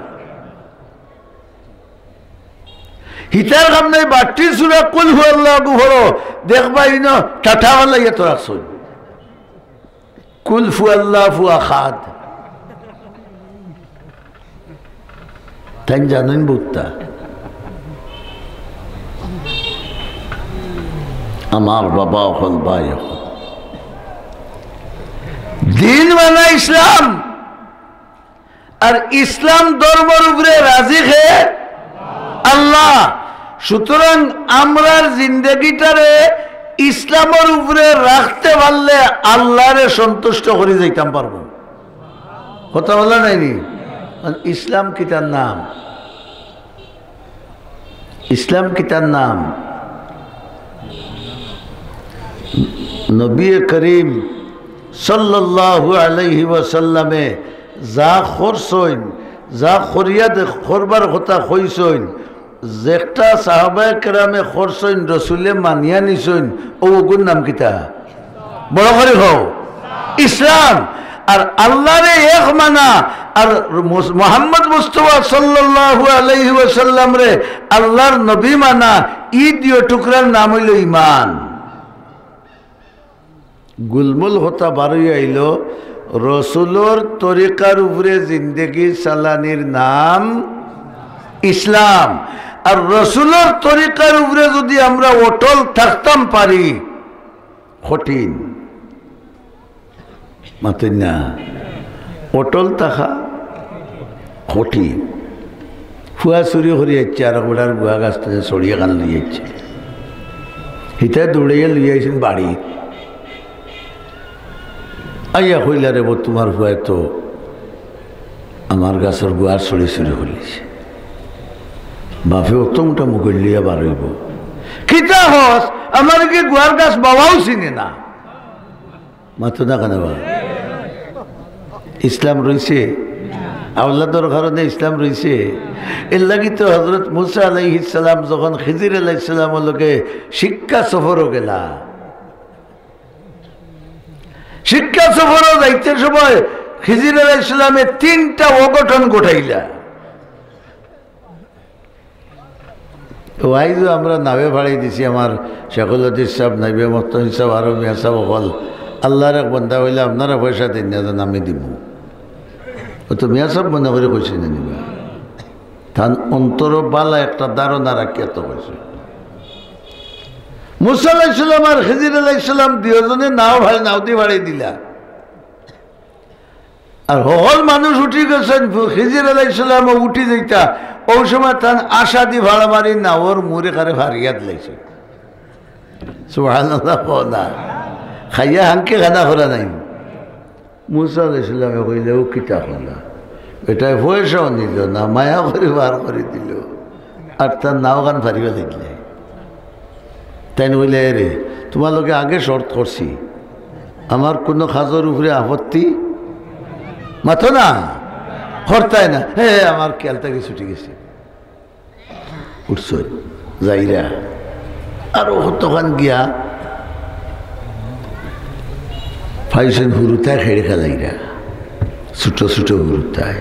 হিতার কাম নাই, বাট্টি সুরা কুল হু আল্লাহু পড়ো, দেখবায় ইনো টাটা আল্লাহ ইয়া তো রাখছইন। কুল ফু আল্লাহ ফু আহাদ। তাইন জানইন বুঝতা। আমার বাবা অকল, ভাই অকল। দিন মানে ইসলাম। আর ইসলাম ধর্মর উপরে রাজি কে? আল্লাহ। সুতরাং আমরার জিন্দেগিটারে ইসলামর উপরে রাখতে পারলে আল্লাহরে সন্তুষ্ট করি যাইতাম পারবো। কথা বলা নাইনি? ইসলাম কিতার নাম? ইসলাম কিতার নাম? নবী করিম সাল্লাল্লাহু আলাইহি ওয়াসাল্লামে যা করছইন, যা করিয়া দেখ-, করবার কথা কইছইন, যেটা সাহাবায়ে কেরামে করছইন, রসুলে মানিয়া নিছইন, অউ অগুর নাম কিতা? বড় করি কও, ইসলাম। আর আল্লাহরে এক মানা, আর মুস-, মুহাম্মদ মুস্তফা সাল্লাল্লাহু আলাইহি ওয়াসাল্লামরে আল্লাহর নবী মানা, ই দুইও টুকরার নাম অইলো ইমান। গুলমুল কথা বারই আইলো, রসুলর তরিকার উপরে জিন্দেগি চালানির নাম ইসলাম। আর রসুলর তরিকার উপরে যুদি আমরা অটল থাকতাম পারি, কঠিন। মাতইন না। অটল থাকা কঠিন। ফুয়া চুরি করি আইছে, আর বেটার গুয়া গাছ থাকি ছড়ি এখান লই আইছে। হিতায় দৌড়াইয়া লই আইছইন বাড়ি। আইয়া কইলা, "রে বো, তুমার ফুয়ায় তো আমার গাছর গুয়ার ছড়ি চুরি করিলিছে।" বাপে অত মোটা মুখ লইয়া বার অইবো। "কিতা কস? আমার কি গুয়ার গাছ বাবাও চিনে না?" মাতো না কেনে বা? ইসলাম রইছে? আওলাদর কারণে ইসলাম রইছে? এর লাগি তো হযরত মুসা আলাইহিস সালাম যখন খিজির আলাইহিস সালামর লগে শিক্ষা সফরো গেলা, শিক্ষা সফরো যাইতে সময় খিজির আলাইহিস সালামে তিনটা অঘটন ঘটাইলা। ওয়াইজও আমরা নাওয়ে ফাড়ি দিছি, আমার শেখুল হাদিস সাব, নাইবে মুহতামিম সাব, আরো মিয়া সাব অকল। আল্লার এক বান্দা কইলা, "আপনারা পয়সা দেইন না, যেন আমি দিমু।" অউ তো মিয়া সাব মনে করি কইছে না নি বা। তান অন্তরো বালা একটা ধারণা রাখিয়া তো কইছে। মুসা আলাইহিস সালাম আর খিজির আলাইহিস সালাম দুইওজনে নাও ফাড়ি, নাওদি ফাড়ি দিলা। আর হকল মানুষ উঠি গেছইন, খিজির আলাইহিস সালামও উঠি যাইতা। অউ সময় তান আশাদি ফাড়া মারি নাওর মুড় একারে ফাড়িয়া দিলাইছে। সুবহানাল্লাহ কও না। খাইয়া হাঙ্কে খানা করা নাই। মুসা আলাইহিস সালামে কইলা, "অউ কিতা কইলা? এটায় পয়সাও নিল না, মায়া করি বার করি দিল, আর তার নাওখান ফাড়িয়া দিলে।" তাইন কইলা, "এরে, তুমার লগে আগে শর্ত করছি, আমার কুনু কাজর উপরে আপত্তি মাতো না, করতায় না।" হে, আমার খেয়াল থাকি ছুটি গেছে। উঠছইন, যাইরা। আরো কতখান গিয়া পাইছইন হুরুতায় খেড়ে খেলাইরা, ছোট ছোট হুরুতায়।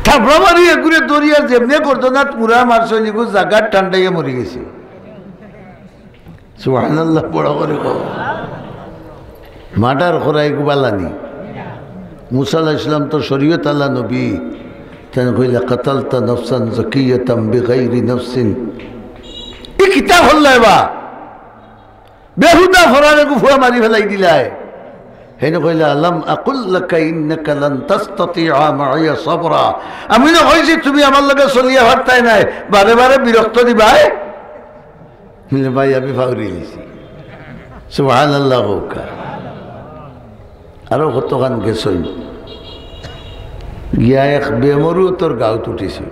থাপড়া মারি এগুরে ধরিয়া যেমনে গর্দনাত মুড়া মারছইন, এগু জাগাত ঠান্ডাইয়া মরি গেছে। সুবহানাল্লাহ, বড় করি কও। মার্ডার করা এগু বালা নি। মুসা আলাইহিস সালাম তো শরীয়ত আলা নবী। তাইন কইলা, "কাতালতা নাফসান যাকিয়াতান বিগাইরি নাফসিন।" ই কিতা করলায় বা? বেহুদা ফরার এগু ফুয়া মারি ফালাই দিলায়। হেনে কইলা, "আলাম আকুল লাকা ইন্নাকা লান তাস্তাতিয়া মাইয়া সাবরা।" আমি না কইছি তুমি আমার লগে চলিয়া পারতায় নায়, বারে বারে বিরক্ত দিবায়? বলে, "ভাই, আমি ফাউরি গেছি।" সুবহানাল্লাহ কউক্কা। আরো কতখান গেছইন, গিয়া এক বেমরুয়তর গাউত উঠিছইন।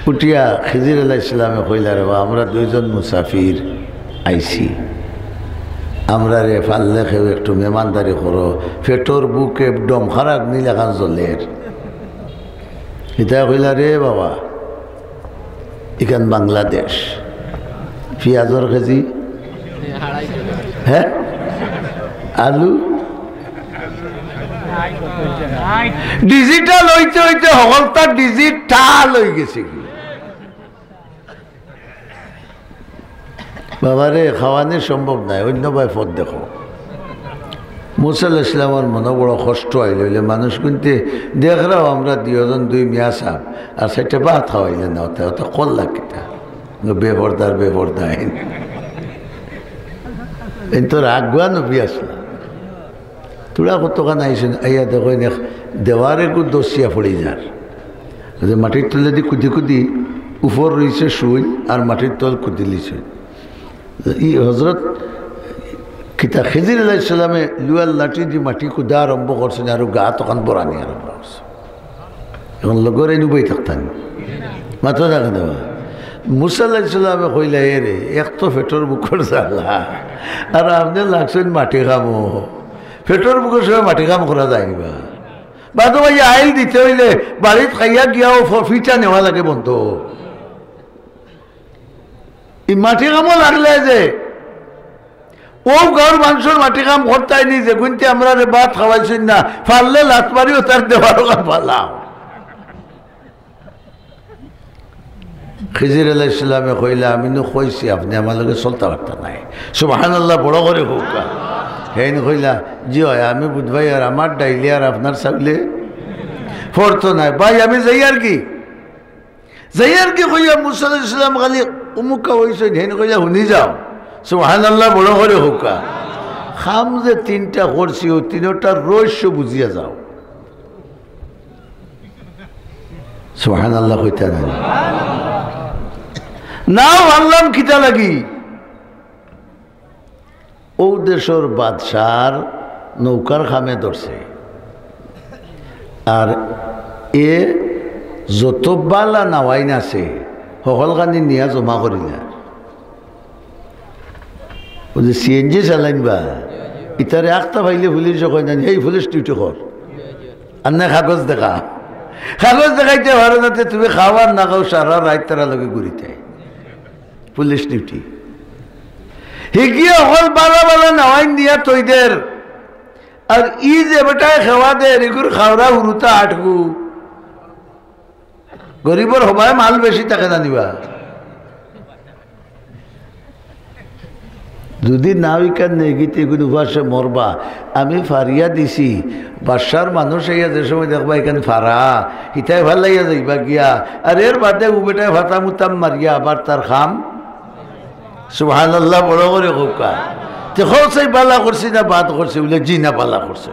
উঠিয়া খিজির আলাইহিস সালামে কইলা, "রে বা, আমরা দুইজন মুসাফির আইছি, আমরারে পারলে কেউ একটু মেহমানদারি করো, পেটর ভুকে একদম খারাপ নীল এখান জ্বলের।" ইতায় কইলা, "রে বাবা, ইখান বাংলাদেশ, পিয়াজর কেজি, হে, আলু।" ডিজিটাল অইতে অইতে হকলতা ডিজিটাল অই গেছে গি। বাবারে, খাওয়ানি সম্ভব নায়, অইন্য বায় পথ দেখো। মুসা আলাইহিস সালামর মনো বড় কষ্ট অইল, অইলে মানুষগুইন্তে দেখরাও আমরা দুইজন দুই মিয়া সাব, আর সেটা ভাত খাওয়াইলে না, অতা, অতা করলা কিতা? বেপর্দার বেপর্দা। এইন তো রাগুয়া নবী আছলা। থুড়া কতখান আইছইন, আইয়া দেখইন এক দেওয়ার এগু দছিয়া পড়ি যার। যে মাটির তলেদি কুদি কুদি উপর রইছে শুইন, আর মাটির তল কুদিলিছইন। ই হজরত কিতা খিজির আলাইহিস সালামে লুয়ার লাঠিদি মাটি কুদা আরম্ভ করছইন, আর গাত অখান বরানি আরম্ভ করছে। অখন লগর এইন উবাই থাকতা নি, মাতো না কেনে বা? মুসা আলাইহিস সালামে কইলা, "এরে, এক তো পেটর ভুকর জ্বালা, আর আপনে লাগছইন মাটি কামো। পেটর ভুকর সময় মাটি কাম করা যায় নি বা? বাদো ভাই আইল দিতে অইলে বাড়িত খাইয়া গিয়াও ফ-, ফিটা নেওয়া লাগে বন্ধ।" ই মাটি কামো লাগলে যে, অউ গাউর মানষর মাটি কাম করতায় নি, যেগুইন্তে আমরারে ভাত খাওয়াইছইন না, পারলে লাত মারিও তার দেওয়ার অখান ফালাও। খিজির আলাইহিস সালামে কইলা, "আমি নু কইছি, আপনে আমার লগে চলতা পারতা নায়।" সুবহানাল্লাহ, বড় করি কউক্কা। হেইন কইলা, "জি অয়, আমি বুঝবাই, আর আমার ডাইলে আর আপনার চাউলে পড়তো নায়। ভাই, আমি যাইয়ার গি।" যাইয়ার গি কইয়া মুসা আলাইহিস সালাম খালি উমুক্কা অইছইন, হেইন কইলা, "হুনি যাও।" সুবহানাল্লাহ, বড় করি কউক্কা। কাম যে তিনটা করছি, অউ তিনটার রহস্য বুঝিয়া যাও। সুবহানাল্লাহ কইতা না? নাও আনলাম কিতা লাগি? অউ দেশর বাদশার নৌকার কামে ধরছে। আর এ যত বালা নাওয়াইন আছে, হকলখানি নিয়া জমা করিলা। অউ যে সিএনজি চালাইন বা, ইতারে আখতা পাইলে পুলিশে কয় না, "এই পুলিশ ডিউটি কর, আর না কাগজ দেখা।" কাগজ দেখাইতে পারো না, তে তুমি খাও আর না খাও, সারা রাইত তারার লগে ঘুরিতে। Police duty. হিগিয়ে হকল বালা বালা নাওয়াইন দিয়া থইদের। আর ই যে বেটায় খেওয়া দের, ইগুর খাওরা হুরুতা আটগু। গরিবর হবায় মাল বেশি থাকে না নিবা। যদি না ওইখান নেই গীতে গুণ উপাসে মরবা, আমি ফারিয়া দিছি, বাদশার মানুষ আইয়া যে সময় দেখবা এখান ফারা, হিতায় ফালাইয়া যাইবা গিয়া, আর এর বাদে উ বেটায় ফাতা মুতাম মারিয়া আবার তার খাম। সুবহানাল্লাহ, বড় করি কউক্কা। তে কও চাই বালা করছি না বাদ করছি, বুলে জি না বালা করছে।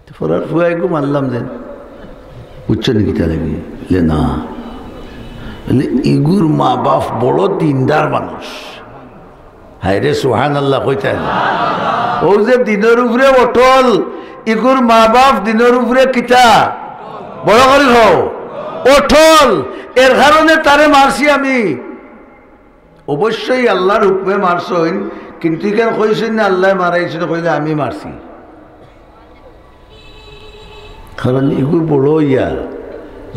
তো ফরার ফুয়া এগু মারলাম যেন। বুঝছো নি কিতা লাগি? বুলে না। বুলে, ইগুর মা বাপ বড় দিনদার মানুষ। হায় রে, সুবহানাল্লাহ কইতা না। ও যে দিনর উপরে অটল, ইগুর মা বাপ দিনর উপরে কিতা? বড় করি কও। অটল। এর কারণে তারে মারছি আমি। অবশ্যই আল্লাহর হুকুমে মারছইন, কিন্তু ইখান কইছইন না আল্লায় মারাইছইন, কইলে আমি মারছি। কারণ ইগু বড় অইয়া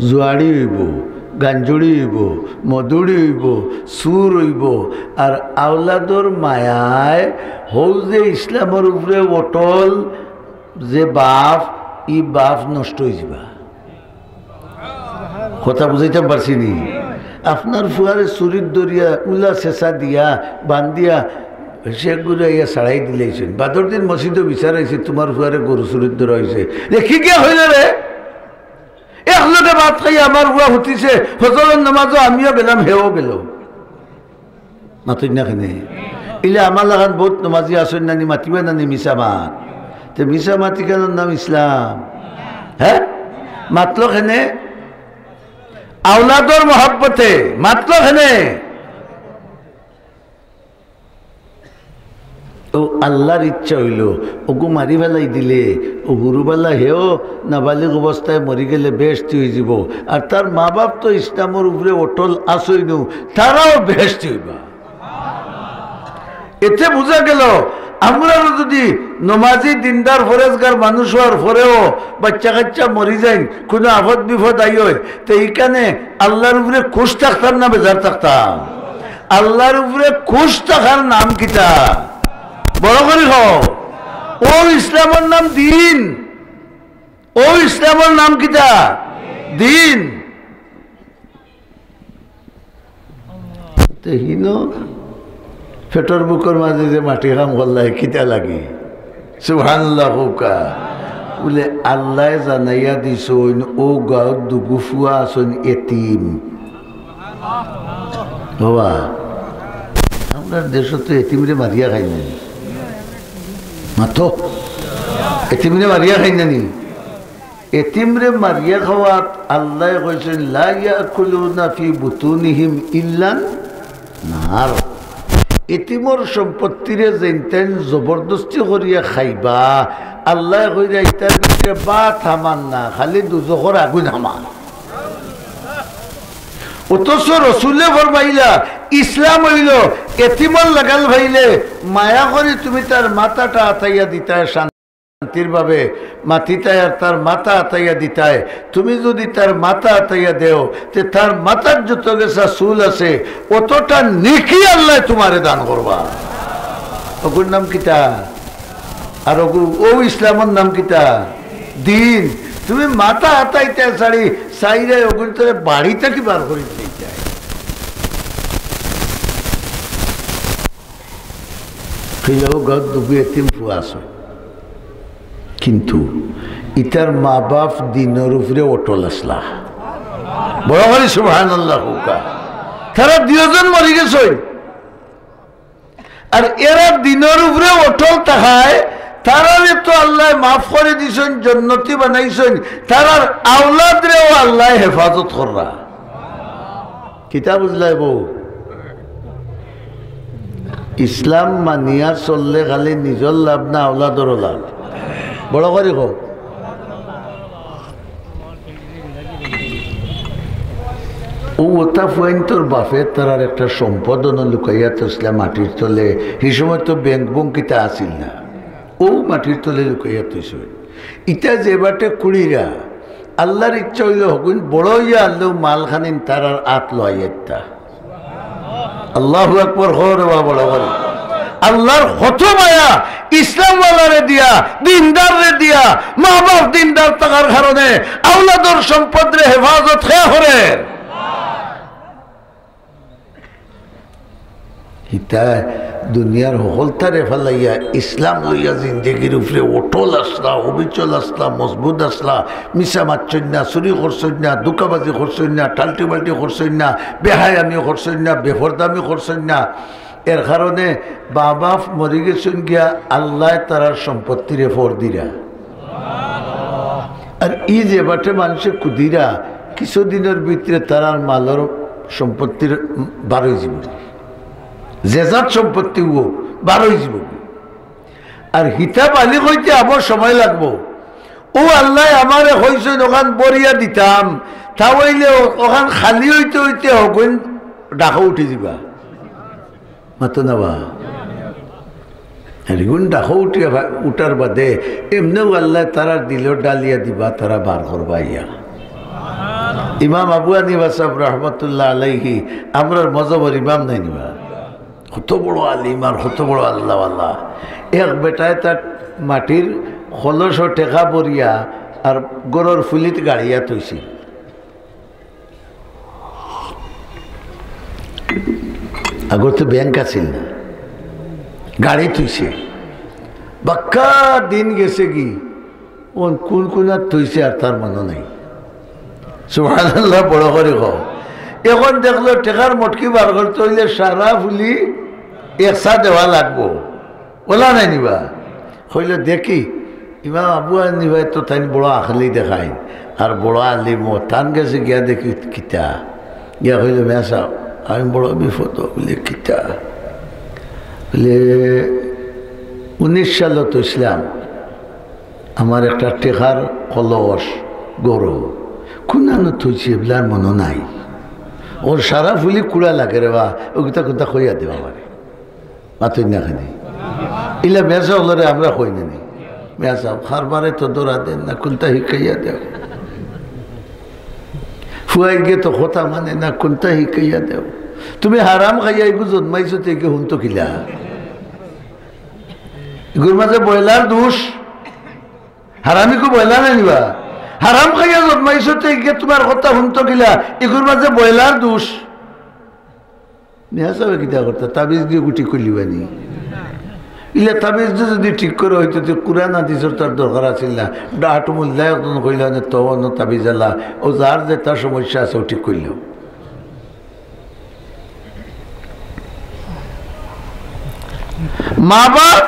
জুয়াড়ি অইবো, গাঞ্জুড়ি অইবো, মদুড়ি অইবো, চুর অইবো, আর আওলাদর মায়ায় হউ যে ইসলামর উপরে অটল যে বাপ, ই বাপ নষ্ট অইযিবা। কথা বুঝাইতাম পারছি নি? আপনার ফুয়ারে চুরির ধরিয়া, উলা ছেঁচা দিয়া, বান্ধিয়া, সে ঘুরাইয়া ছাড়াই দিলাইছইন। বাদর দিন মসজিদো বিচার অইছে, "তুমার ফুয়ারে গরু চুরির ধরা অইছে।" লেখি গিয়া কইলে রে, এক লগে ভাত খাইয়া আমার ফুয়া হুতিছে, ফজরর নামাজো আমিও গেলাম, হেও গেল। মাতইন না কেনে? ইলা আমার লাখান বউত নমাজি আছইন না নি, মাতিবা না নি মিছা মাত? তে মিছা মাত ইখানর নাম ইসলাম? হে? মাতলো কেনে? আওলাদর মহব্বতে মাতলো কেনে? ও আল্লাহর ইচ্ছা অইলো, ওগু মারি ফালাই দিলে, ও হুরুবালা হেও নাবালিগ অবস্থায় মরি গেলে বেহেশতি অইযিবো। আর তার মা বাপ তো ইসলামর উপরে অটল আছইনউ, তারাও বেহেশতি অইবা। এতে বুঝা গেল, আমরারও যদি নমাজি দিনদার ফরেজগার মানুষ অওয়ার পরেও বাইচ্চা কাইচ্চা মরি যাইন, কুনু আফদ বিফদ আইয়, তে ইখানে আল্লাহর উপরে খুশ থাকতাম না বেজার থাকতাম? আল্লাহর উপরে খুশ থাকার নাম কিতা? বড় করি কও। ও ইসলামর নাম দিন। ও ইসলামর নাম কিতা? দিন। তে হিনো পেটর ভুকর মাঝে যে মাটি কাম করলায়, কিতা লাগি? সুবহানাল্লাহ কউক্কা। বুলে, আল্লায় জানাইয়া দিছইন, ও গাঁওত দুগু ফুয়া আছইন এতিম। বাবা, আমরার দেশো তো এতিমরে মারিয়া খাইন না নি? মাতো, এতিমরে মারিয়া খাইন না নি? এতিমরে মারিয়া খাওয়াত আল্লায় কইছইন, "লা ইয়াকুলুনা ফি বুতুনিহিম ইল্লান নার।" এতিমর সম্পত্তিরে যেইন তেইন জবরদস্তি করিয়া খাইবা, আল্লায় কইরা ইতার ভিতরে ভাত হামান না, খালি দুজখর আগুন হামান। অথচ রসুলে ফরমাইলা, ইসলাম অইলো এতিমর লাগাল পাইলে মায়া করি তুমি তার মাথাটা আতাইয়া দিতায়, শান্তির ভাবে মাতিতায় আর তার মাথা আতাইয়া দিতায়। তুমি যদি তার মাথা আতাইয়া দেও, তে তার মাথার যত গেছা চুল আছে, অতটা নেকি আল্লায় তুমারে দান করবা। ওগুর নাম কিতা? আর ওগু, ও ইসলামর নাম কিতা? দিন। তুমি মাথা আতাইতায় ছাড়ি চাইরায় ওগুন তোরে বাড়ি থাকি বার করি দিতায়। কইলা, ও গাঁওত দুগু এতিম ফুয়া আছে, কিন্তু ইতার মা বাপ দিনর উপরে অটল আছলা। বড় করি সুবহানাল্লাহ কউক্কা। তারা দুইজন মরি গেছইন, আর এরা দিনর উপরে অটল থাকায় তারারে তো আল্লায় মাফ করি দিছইন, জন্নতি বানাইছইন, তারার আওলাদরেও আল্লায় হেফাজত কররা। কিতা বুঝলায় বউ? ইসলাম মানিয়া চললে খালি নিজর লাভ না, আওলাদরও লাভ। বড় করি কও। ও অতা ফুয়াইন্তর বাপে তারার একটা সম্পদ অনো লুকাইয়া থইছলা মাটির তলে, হি সময় তো ব্যাংক বুংক কিতা আছিল না, ও মাটির তলে লুকাইয়া থইছইন। ইতা যে বাটে কুড়িরা, আল্লাহর ইচ্ছা অইলে হগুইন বড় অইয়া আল্লাহ মালখানিন তারার আত লইয়া আইতা। আল্লাহু আকবার, হো রে বাবা, বড় করি। আল্লাহর কত মায়া, ইসলামওয়ালারে দিয়া, দিনদাররে দিয়া, মা বাপ দিনদার থাকার কারণে আওলাদর সম্পদরে হেফাজত কে করের? হিতায় দুনিয়ার হকলতারে ফালাইয়া ইসলাম লইয়া জিন্দেগির উপরে অটল আছলা, অবিচল আছলা, মজবুত আছলা, মিছা মাতছইন না, চুরি করছইন না, ধুকাবাজি করছইন না, টাল্টি-বাল্টি করছইন না, বেহায়ামি করছইন না, বেফর্দামি করছইন না। এর কারণে মা বাপ মরি গেছইন গিয়া, আল্লায় তারার সম্পত্তিরে ফর দিরা। আর ই যে বাটে মানষে কুদিরা, কিছুদিনর ভিতরে তারার মালর সম্পত্তির বারোই জীবন, যে যার সম্পত্তি অউক, বারোই জীবন। আর হিতা বালিগ অইতে আবার সময় লাগবো। ও আল্লায় আমারে কইছইন অখান ভরিয়া দিতাম, তা অইলে অ-, অখান খালি অইতে অইতে হগুইন ডাকো উঠি দিবা। মাতো না বা? হগুইন ডাকো উঠিয়া ভা-, উঠার বাদে এমনেউ আল্লায় তারার দিলো ডালিয়া দিবা, তারা বার করবা ইয়া। ইমাম আবু হানিফা সাহেব রহমতুল্লাহ আলাইহি আমরার মজহবর ইমাম নায়নি বা? কত বড় আলিম আর কত বড় আল্লাহওয়ালা। এক বেটায় তার মাটির কলসো টেকা ভরিয়া আর ঘরর ফুলিত গাড়িয়া থইছিল। আগর তো ব্যাংক আছিল না, গাড়ি থইছে। বাক্কা দিন গেছেগি, অন কুন কুনাত থইছে আর তার মনো নাই। সুবহানাল্লাহ, বড় করি কও। অখন দেখলো টেকার মটকি বার করতে অইলে সারা ফুলি একসা দেওয়া লাগবো, অলা নায়নি বা? কইলো, দেখি, ইমাম আবু হানিফায় তো তাইন বড় আখলি দেখাইন, আর বড় আলিমও, তান গেছে গিয়া দেখি কিতা। গিয়া কইলো, মিয়া সাব, আমি বড় বিপদো। বলে, কিতা? বলে, উনিশ সালো থইছলাম, আমার একটা টেকার কলস ঘরো, কুনানো থইছি এবলার মনো নাই। অর সারা ফুলি কুড়া লাগে রে বা, অগুতা কুনতা কইয়া দেও আমারে। মাতইন না কেনে? ইলা মিয়া সাব অকলরে আমরা কই না নি? মিয়া সাব, কারবারে তো ধরা দেন না, কুনতা হিকাইয়া দেও। ফুয়াইগে তো কথা মানে না, কুনতা হিকাইয়া দেও। তুমি হারাম খাইয়া ইগু জন্মাইছো তে ইগে হুনতো কিলা? ইগুর মাঝে বয়লার দুষ। হারামিগু বয়লা নায়নি বা? হারাম খাইয়া জন্মাইছো তে ইগে তুমার কথা হুনতো কিলা? ইগুর মাঝে বয়লার দুষ। মিয়া সাবে কিতা করতা? তাবিজ দিয়া ঠিক করিলিবা নি? ইলা তাবিজ দিয়া যুদি ঠিক করা অইতো, তে কুরআন হাদিসর তার দরকার আছিল না। ডাট মুল্লা একজন কইলা নে, তো অন্য তাবিজ আলা, অউ যার যেতা সমস্যা আছে, অউ ঠিক করিলিও। মা বাপ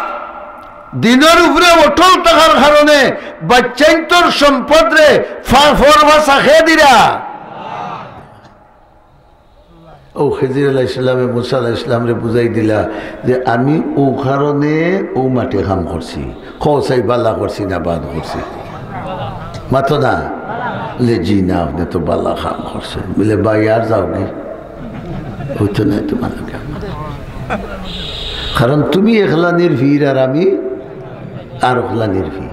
দিনর উপরে অটল থাকার কারণে বাইচ্চাইন্তর সম্পদরে ফা-, ফরফাসা কে দিরা। অউ খিজির আলাইহিস সালামে মুসা আলাইহিস সালামরে বুঝাই দিলা যে আমি অউ কারণে অউ মাটি কাম করছি, কও চাই বালা করছি না বাদ করছি। মাতো না? বলে, জি না, আপনে তো বালা কাম করছইন। বলে, ভাই আর যাওগি, অইতো নায় তুমার লগে আমার। কারণ তুমি একলানির পীর আর আমি আর একলানির পীর।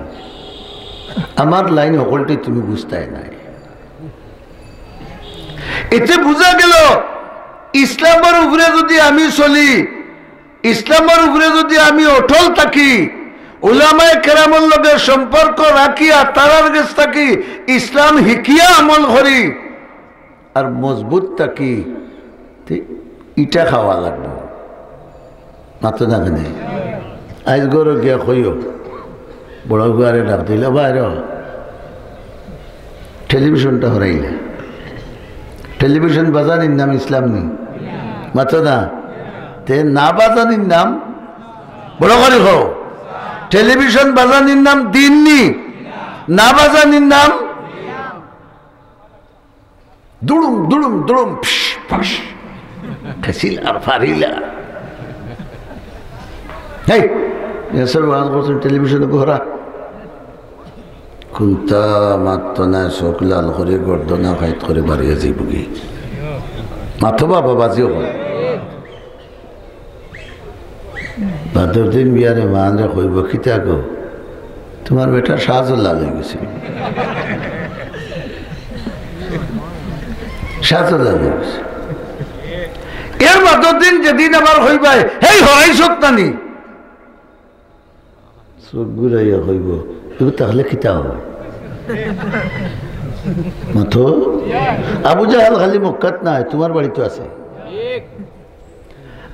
আমার লাইন হকলটাই তুমি বুঝতায় নায়। এতে বুঝা গেল, ইসলামর উপরে যুদি আমি চলি, ইসলামর উপরে যুদি আমি অটল থাকি, উলামায়ে কেরামর লগে সম্পর্ক রাখিয়া তারার গেছ থাকি ইসলাম হিকিয়া আমল করি, আর মজবুত থাকি, তে ইটা খাওয়া লাগবো। মাতো না কেনে? আইজ ঘরো গিয়া কইও, বড় ফুয়ারে ডাক দিলা, বাইরে টেলিভিশনটা হরাইলা। টেলিভিশন বাজানির নাম ইসলাম নি? মাতো না? তে না বাজানির নাম, বড় করি কও, টেলিভিশন বাজানির নাম দিন নি? না বাজানির নাম দুড়ুম, দুড়ুম, দুড়ুম, ফিস, ফাস। খেছিল আর ফারিলা। হেই, এসব ওয়াজ করছেন টেলিভিশনে ঘোরা। কুন্তা মাত্ত না, চোখ লাল করি, গর্দনা ফাইট করি বাড়িয়ে যাইবগি। মাতো বাবা বাজিও কর। বাদর দিন বিয়ানে মানরে কইবো, "কিতা গো, তুমার বেটা শাহজালাল অইগেছে।" শাহজালাল অইগেছে। এর বাদর দিন যেদিন আবার কইবায়, "হেই, হরাইছত না নি?" চউখ ঘুরাইয়া কইবো, "এগু তাইলে কিতা অয়?" মাতো, আবু জাহাল খালি মক্কাত নায়, তুমার বাড়িত আছে।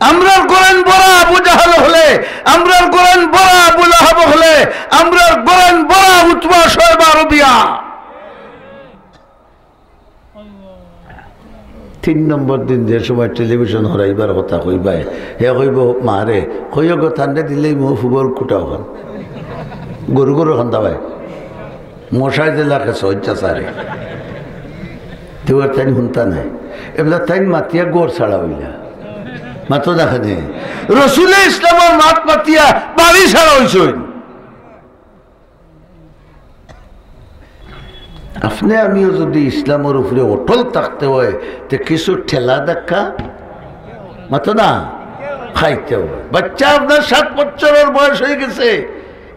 আমরার ঘরর বড়া আবু জাহাল অকলে, আমরার ঘরর বড়া আবু লাহাব অকলে, আমরার ঘরর বড়া উতবা শয়বা রবিয়া। তিন নম্বর দিন যে সময় টেলিভিশন হরাইবার কথা কইবায়, হে কইবো, "মারে, কইও গো, তানরে দিলেই মু ফুবর কুটা অখান। গরু গরু খান্দা ভাই। মশায় যে লাখে সহ্যা সারে।" তেউ আর তাইন হুনতা নায়। এবলা তাইন মাতিয়া ঘর ছাড়া অইলা। মাতো দেখে নে। রসুলে ইসলামর মাত মাতিয়া বাড়ি ছাড়া অইছইন। আপনে আমিও যুদি ইসলামর উপরে অটল থাকতে অয়, তে কিছু ঠেলা ধাক্কা মাতো না খাইতে অয়। বাচ্চা আপনার সাত বছরর বয়স অই গেছে,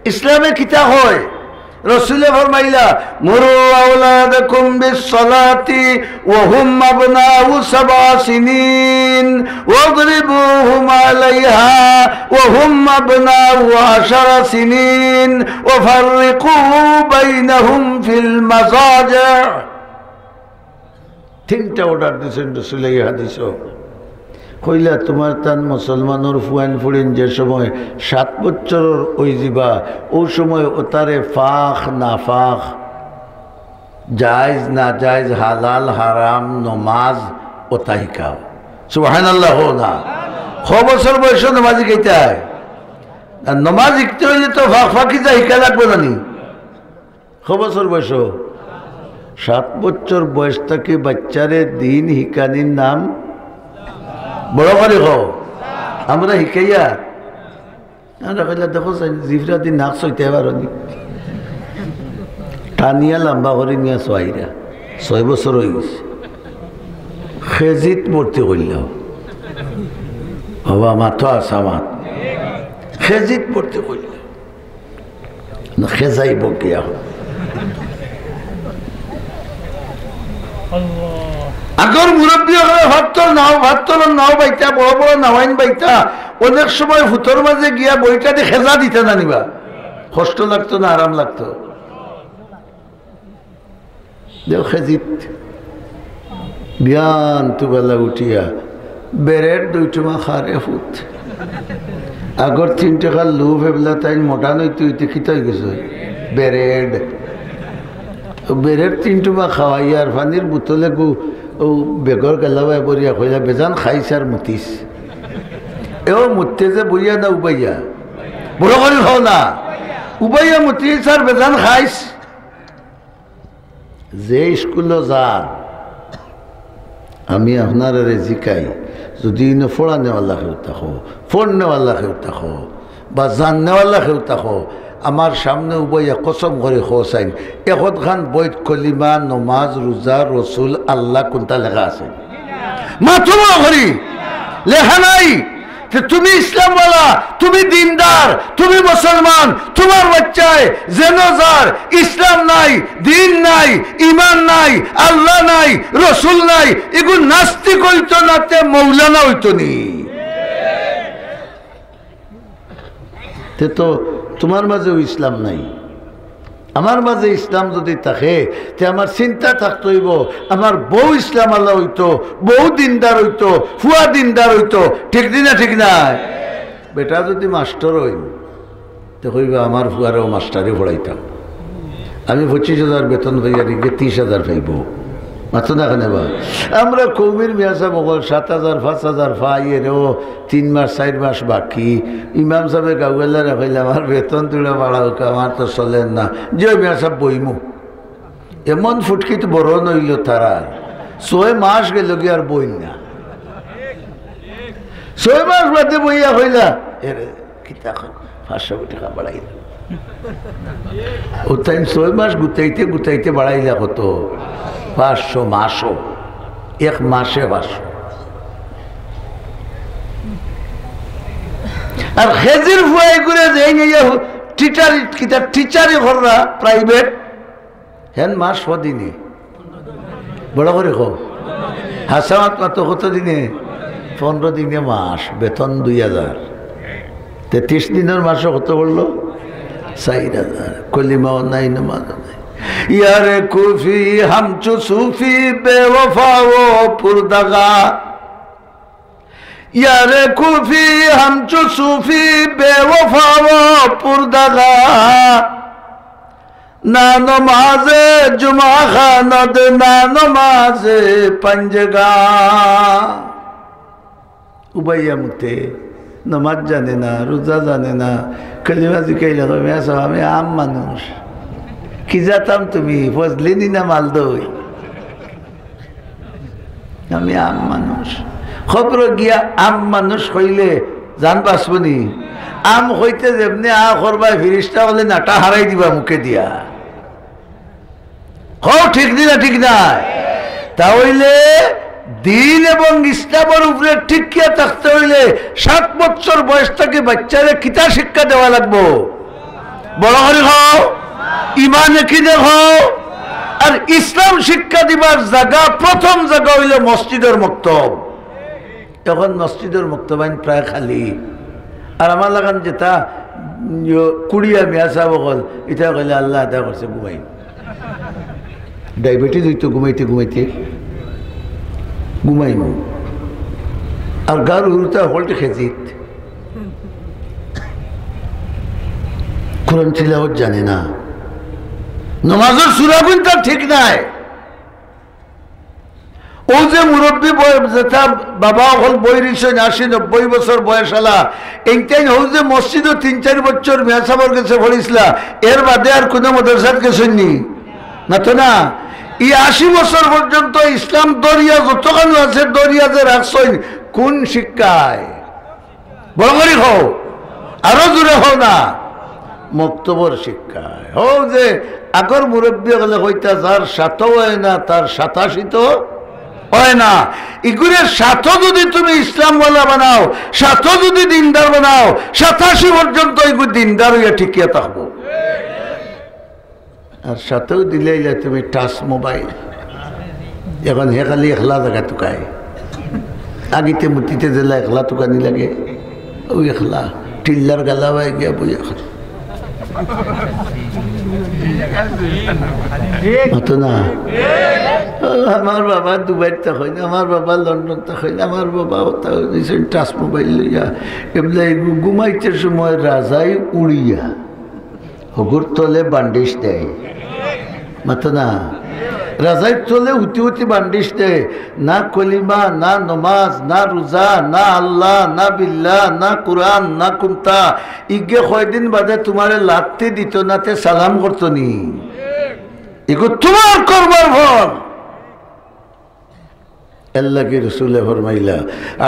ইসলামে কিতা কয়? রসুলে ফরমাইলা, "মুরু আওলাদাকুম বিস সালাতি ওয়া হুম আবনাউ সাবআ সিনিন, ওয়াদরিবুহুম আলাইহা ওয়া হুম আবনাউ আশারা সিনিন, ওয়া ফাররিকু বাইনাহুম ফিল মাজাজি।" তিনটা অর্ডার দিছইন রসুলে ই হাদিসো। কইলা, তুমার তান মুসলমানর ফুয়াইন ফুড়িন যে সময় সাত বছরর অইযিবা, অউ সময় অতারে পাক নাপাক, জায়েজ নাজায়েজ, হালাল হারাম, নমাজ অতা হিকাও। সুবহানাল্লাহ কও না। ক বছর বয়সো নমাজ হিকাইতায়? আর নমাজ হিকতে অইলে তো পাক পাকিজা হিকা লাগবো না নি? ক বছর বয়সো? সাত বছর বয়স থাকি বাচ্চারে দিন হিকানির নাম বড় করি কও। আমরা হিকাইয়া, আমরা কইলা, "দেখো চাইন, জিফরা দি নাক ছইতে পারো নি?" টানিয়া লাম্বা করি নিয়া ছইরা। ছয় বছর অই গেছে। কেজিত ভর্তি করিলাও। বাবা, মাতো আছা মাত। কেজিত ভর্তি করিলাও। না, খেজাই বকিয়া। আগর মুরব্বি অকলে ভাত্তর নাও, ভাত্তর নাও বাইতা, বড় বড় নাওয়াইন বাইতা, অনেক সময় ফুতর মাঝে গিয়া বইটা দি খেজা দিতা না নিবা। কষ্ট লাগতো না আরাম লাগতো? দেও খেজিত। বিয়ান তুবেলা উঠিয়া বেরেড দুই টুমা খারে ফুত। আগর তিন টেকার লুফ এবলা তাইন মোটা নইতে অইতে কিতা অই গেছে? বেরেড। বেরেড তিন টুমা খাওয়াইয়া আর পানির বোতল এগু অউ বেগর গেলাবায় বরিয়া কইলা, "বেজান খাইস আর মুতিস।" এও মুততে যে বইয়া না উবাইয়া? বড় করি কও না। উবাইয়া মুতিস আর বেজান খাইস। যে স্কুলো যার, আমি আপনারারে জিকাই, যুদি ইনো পড়ানেওয়ালা কেউ থাকো, পড়নেওয়ালা কেউ থাকো, বা জাননেওয়ালা কেউ থাকো, আমার সামনে উবাইয়া কসম করি কও চাইন, একখান বইত কলিমা, নমাজ, রোজা, রসুল, আল্লাহ কুনটা লেখা আছে? মাতো বড় করি, লেখা নাই। তে তুমি ইসলামওয়ালা, তুমি দিনদার, তুমি মুসলমান, তুমার বাচ্চায় যেন যার ইসলাম নাই, দিন নাই, ইমান নাই, আল্লাহ নাই, রসুল নাই, ইগু নাস্তিক অইতো না তে মৌলানা অইতো নি? তে তো তুমার মাঝেও ইসলাম নাই। আমার মাঝে ইসলাম যুদি থাকে, তে আমার চিন্তা থাকতো অইবো, আমার বউ ইসলামআলা অইতো, বউ দিনদার অইতো, ফুয়া দিনদার অইতো, ঠিক নি না? ঠিক নায়? বেটা যুদি মাস্টর অইন, তে কইবা, "আমার ফুয়ারেও মাস্টারি পড়াইতাম, আমি পঁচিশ হাজার বেতন পাইয়ার, ইগে তিশ হাজার পাইবো।" মাতো না কেনে বা? আমরা কওমির মিয়া সাব অকল সাত হাজার, পাঁচ হাজার পাই, এরেও তিন মাস, চাইর মাস বাকি। ইমাম সাবে গাউআলারে কইলা, "আমার বেতন থুড়া বাড়াউক্কা, আমার তো চলের না।" "জি অয় মিয়া সাব, বইমু।" এমন ফুটকিত বড় নইল তারা, ছয় মাস গেল গিয়া আর বইল না। ছয় মাস বাদে বইয়া কইলা, "এরে, কিতা কয়, পাঁচশো টেকা বাড়াইলা।" অউ তাইন ছয় মাস গুতাইতে গুতাইতে বাড়াইলা কত? পাঁচশো মাসো, এক মাসে পাঁচশো। আর খেজির ফুয়াই করে যে এই নিয়ে টিচারি, কিতা টিচারি কররা প্রাইভেট, হেন মাস কদিনে? বড় করি কও। হাছা মাত মাতো, কত দিনে? পনরো দিনে মাস, বেতন দুই হাজার। তে তিশ দিনর মাসো কত পড়লো? চাইর হাজার। কলিমাও নাই, নমাজও নাই। ইয়ারে কুফি হামচু সুফি বেওফা ও পুরদাগা। ইয়ারে কুফি হামচু সুফি বেওফা ও পুরদাগা। না নমাজে জুমা খানদ, না নমাজে পঞ্জগা। উবাইয়া মুতে, নমাজ জানে না, রোজা জানে না, কলিমা জিকাইলে কয়, "মিয়া সাব, আমি আম মানুষ।" কি জাতাম তুমি, ফজলিনি না মালদই? আমি আম মানুষ। খবর গিয়া আম মানুষ কইলে জান বাঁচবনি? আম কইতে যেমনে আ করবায়, ফিরিস্তা বলে নাটা হারাই দিবা মুখে দিয়া। হও, ঠিক নি না ঠিক না? তা অইলে দিন এবং ইসলামর উপরে টিকিয়া থাকতে অইলে সাত বছর বয়স থাকি বাচ্চারে কিতা শিক্ষা দেওয়া লাগবো? বড় করি কও, ইমান একিনে কও। আর ইসলাম শিক্ষা দিবার জাগা, প্রথম জাগা অইলো মসজিদর মক্তব। এখন মসজিদর মক্তবাইন প্রায় খালি। আর আমার লাখান যেতা, ইয়ো, কুড়িয়া মিয়া সাব অকল, ইতা কইলে আল্লাহ আদা করছে, ঘুমাই। ডায়াবেটিস অইতো ঘুমাইতে ঘুমাইতে, ঘুমাইমু। আর গার হুরুতা হকলটি খেজিত। কোরআন তিলাওয়াত জানে না। নমাজর সূরাগুন তার ঠিক নাই। অউ যে মুরব্বি বয়-, যেতা বাবা অকল বই রইছইন, আশি নব্বই বছর বয়স আলা, এইনতাইন অউ যে মসজিদো তিন চাইর বছর মিয়া সাবর গেছে পড়ছিলা, এর বাদে আর কুনু মাদ্রাসাত গেছইন নি? না তো না। ই আশি বছর পর্যন্ত ইসলাম ধরিয়া যতখান আছে, ধরিয়া যে রাখছইন, কুন শিক্ষায়? বড় করি কও, আরো জোরে কও না, মক্তবর শিক্ষায়। অউ যে আগর মুরব্বি অকলে কইতা, "যার সাতো অয় না, তার সাতাশিতো অয় না।" ইগুরে সাতো যদি তুমি ইসলামওয়ালা বানাও, সাতো যদি দিনদার বানাও, সাতাশি পর্যন্ত ইগু দিনদার অইয়া টিকিয়া থাকবো। আর সাথেও দিলাইলা তুমি টাচ মোবাইল। এখন হে খালি একলা জাগা তুকায়। আগিতে মুতিতে যেলা একলা তুকানি লাগে, অউ একলা। টিল্লার গালা বায় গিয়া বই এখন। মাতো না। আমার বাবা দুবাইত থাকইন, আমার বাবা লন্ডন থাকইন, আমার বাবা ওতা নিছেন টাচ মোবাইল লইয়া। এবলা এগু ঘুমাইতে সময় রাজাই উড়িয়া হগুর তলে বান্ডিশ দেয়। মাতো না। রাজাইর তলে উতি উতি বান্ডিশ দেয়। না কলিমা, না নমাজ, না রোজা, না আল্লাহ, না বিল্লাহ, না কুরআন, না কুন্তা। ইগে কয়দিন বাদে তুমারে লাত্তি দিতো না, তে সালাম করতো নি? ইগু তুমার কর্মর ফল। এর লাগি রসুলে ফরমাইলা,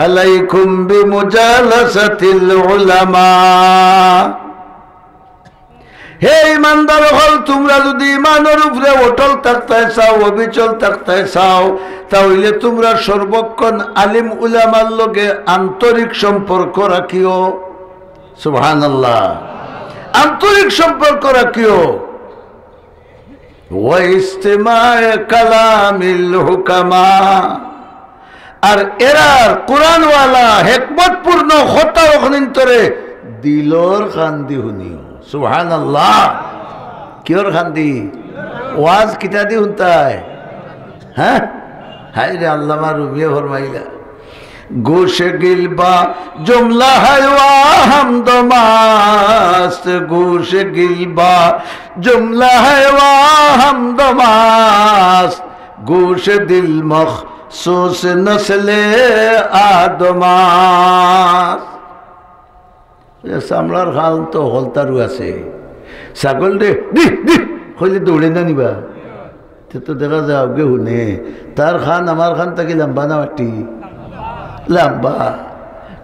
"আলাইকুম বিমুজালাসাতিল উলামা।" হে ইমানদার অকল, তুমরা যুদি ইমানর উপরে অটল থাকতায় চাও, অবিচল থাকতায় চাও, তা অইলে তুমরা সর্বক্ষণ আলিম উলামার লগে আন্তরিক সম্পর্ক রাখিও। সুবহানাল্লাহ। আন্তরিক সম্পর্ক রাখিও। ওয়া ইস্তিমায়ে কালামিল হুকামা। আর এরার কোরআনওয়ালা, হেকমতপূর্ণ কথা অখনিন্তরে দিলর কান্দি হুনিও। সুবহানাল্লাহ। কিওর কান্দি? ওয়াজ কিতা দি হুনতায়? হ্যাঁ? হায় রে, আল্লামা রুমিয়ে ফরমাইলা, گوش گیل با جملہ ہے و ہمدم است، گوش گیل با جملہ ہے و ہمدم است، گوش دل مخصوص نسل آدم است۔ এ চামড়ার খান তো হকলতারও আছে। ছাগলরে দি, দি কইলে দৌড়ে না নি বা? তে তো দেখা যায় আগে হুনে। তার খান আমার খান থাকি লম্বা না মাটি? লম্বা।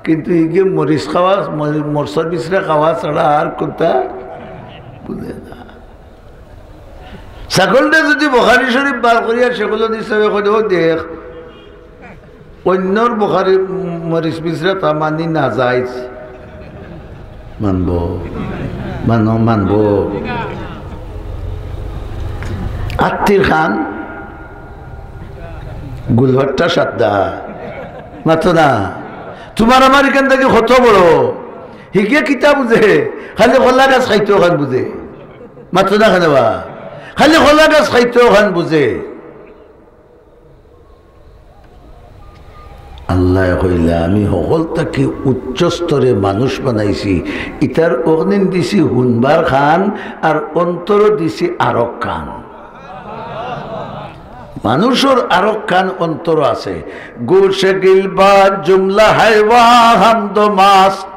কিন্তু ইগে মরিচ খাওয়া, মরি-, মরচর বিচরা খাওয়া ছাড়া আর কুন্তা বুঝে না। ছাগলরে যুদি বুখারী শরীফ বার করিয়া শেখুল হাদিস সাবে কয়, "ও দেখ, অইন্যর বুখারী মরিচ বিচরা তা মানি না জায়েজ।" মানবো, মানো, মানবো। আত্তির খান, গুলবাট্টা সাদ্দা, মাতো না। তুমার আমার ইখান থাকি কত বড়? হিগে কিতা বুঝে? খালি কলা গাছ খাইতো খান বুঝে। মাতো না কেনে বা? খালি কলা গাছ খাইতো খান বুঝে। আল্লায় কইলা, "আমি হকল থাকি উচ্চ স্তরে মানুষ বানাইছি, ইতার অগ্নিন দিছি হুনবার খান, আর অন্তরও দিছি আরক খান।" মানুষর আরক খান অন্তর আছে। گوش گلبد جملہ حیوان ہم دو ماست،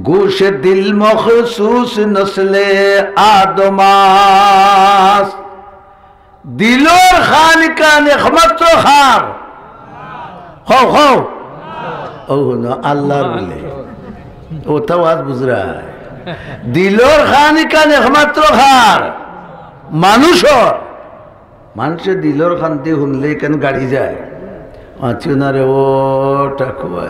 گوش دل مخصوص نسل آدم است۔ দিলর খান ইখান একমাত্র কার? কও, কও। ও হুনো, আল্লাহর বলে। ও তো আওয়াজ বুঝরা। দিলর খান ইখান একমাত্র কার? মানুষর। মানষে দিলর খানদি হুনলে ইখান গাড়ি যায়। আছিও না রে ও টাকু ভাই।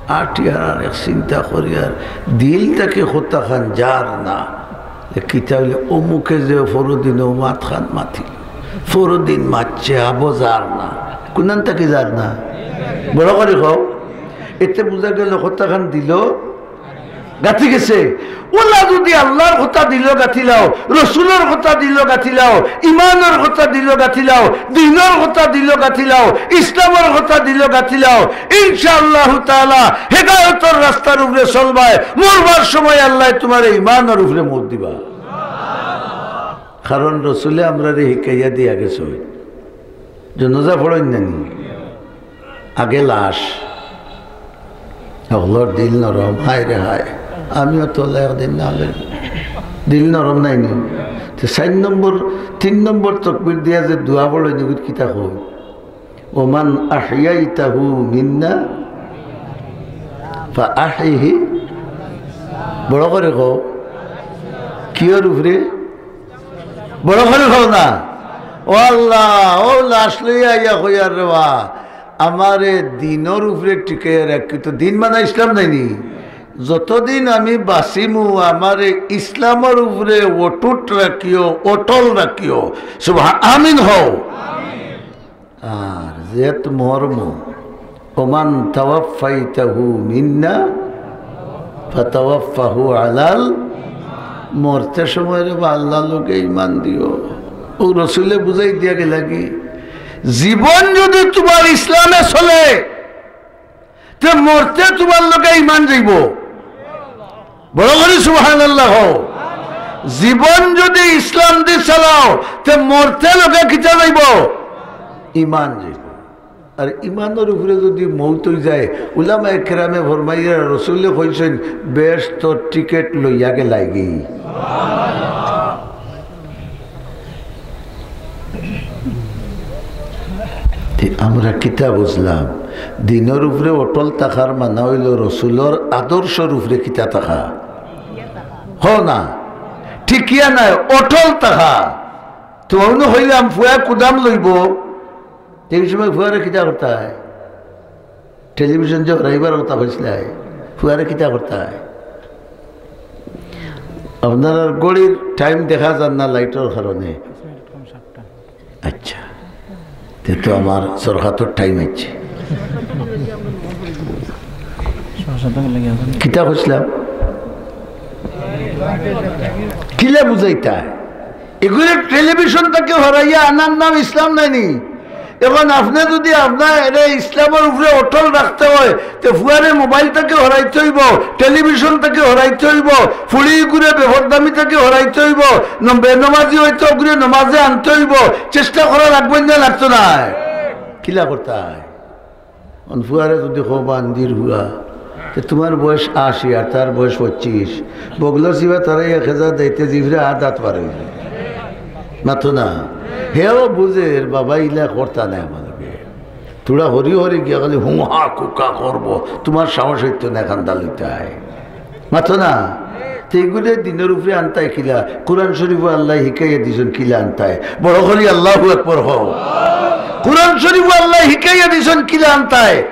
আটিয়ার আর এক চিন্তা করিয়ার দিল থাকি কথা খান যার না। এ কিতা অইলে অমুকে যে ফরদিন ও মাত খান মাতিল। ফরদিন মাতছে আবো যার না। কুনান থাকি যার না? বড় করি কও। এতে বুঝা গেল কথা খান দিল গাতি গেছে। অলা যুদি আল্লাহর কথা দিলো গাতিলাও, রসুলর কথা দিলো গাতিলাও, ইমানর কথা দিলো গাতিলাও, দ্বীনর কথা দিলো গাতিলাও, ইসলামর কথা দিলো গাতিলাও, ইনশাআল্লাহু তাআলা হেদায়েতর রাস্তার উপরে চলবায়। মরবার সময় আল্লায় তুমারে ইমানর উপরে মউত দিবা। কারণ রসুলে আমরারে হিকাইয়া দিয়া গেছে, জানাজা পড়ইন না নি? আগে লাশ। হকলর দিল নরম, হায় রে হায়। আমিও তো একদিন না হলে দিল নরম নায় নি। তে চাইর নম্বর, তিন নম্বর তকবির দিয়া যে দোয়া পড়ইন নি, কিতা কয়? "ওমান আহইয়াইতাহু মিন্না ফাআহইহি।" বড় করি কও। কিওর উপরে? বড় করি কও না। ও আল্লাহ, ও লাশ লইয়া আইয়া কইয়ার রে বা, আমারে দ্বীনর উপরে টিকাইয়া রাখিও। তো দ্বীন মানে ইসলাম নায় নি? যতদিন আমি বাঁচিমু, আমারে ইসলামর উপরে অটুট রাখিও, অটল রাখিও। সুবহান, আমিন হও। আর যেত মরমু, "ওমান তাওয়াফাইতাহু মিন্না ফাতাওয়াফাহু আলাল", মরতে সময় রে বা আল্লাহর লগে ইমান দিও। ও রসুলে বুঝাই দিয়া গেলা কি, জীবন যুদি তুমার ইসলামে চলে, তে মরতে তুমার লগে ইমান যাইবো। বড় করি সুবহানাল্লাহ কও। জীবন যুদি ইসলাম দি চালাও, তে মরতে লগে কিতা যাইবো? ইমান যাইবো। আর ইমানর উপরে যুদি মউত অই যায়, উলামায়ে কেরামে ফরমাইরা, রসুলে কইছইন, বেহেস্তর টিকেট লইয়া গেলায়গি। তে আমরা কিতা বুঝলাম? দ্বীনর উপরে অটল থাকার মানা অইলো রসুলর আদর্শর উপরে কিতা থাকা? হ না, টিকিয়া নায়, অটল থাকা। তো অন্য কইলাম, ফুয়া কুদাম লইবো, এই সময় ফুয়ারে কিতা করতায়? টেলিভিশন যে হরাইবার কথা কইছলায়, ফুয়ারে কিতা করতায়? আপনারার ঘড়ির টাইম দেখা যার না লাইটর কারণে। আচ্ছা, তে তো আমার সরকাতর টাইম আছে। কিতা কইছলাম? কিলা বুঝাইতা? এগুরে টেলিভিশন থাকি হরাইয়া আনার নাম ইসলাম নায় নি? এখন আপনে যুদি আপনারে ইসলামর উপরে অটল রাখতে অয়, তে ফুয়ারে মোবাইল থাকি হরাইতে অইবো, টেলিভিশন থাকি হরাইতে অইবো, ফুড়ি ইগুরে বেপরদামি থাকি হরাইতে অইবো, ন-, বেনমাজি অইতো অগুরে নমাজে আনতে অইবো, চেষ্টা করা লাগবো না, লাগতো নায়? কিলা করতায়? অন ফুয়ারে যুদি কও বান্দির ফুয়া, তে তুমার বয়স আশি আর তার বয়স পঁচিশ, বগলর সিবা তারাই এক হাজার দাইতে জিভরে আর দাঁত বার অইবো। মাতো না, হেও বুঝের বাবা ইলা করতা নায় আমারে। থুড়া হরি হরি গিয়া খালি হুঁহা কুকা করবো, তুমার সাহস অইতো নায় কান্দা লইতায়। মাতো না, তে ইগুরে দ্বীনর উপরে আনতায় কিলা? কুরআন শরীফো আল্লায় হিকাইয়া দিছইন কিলা আনতায়। বড় করি আল্লাহু আকবার কও। কুরআন শরীফো আল্লায় হিকাইয়া দিছইন কিলা আনতায়।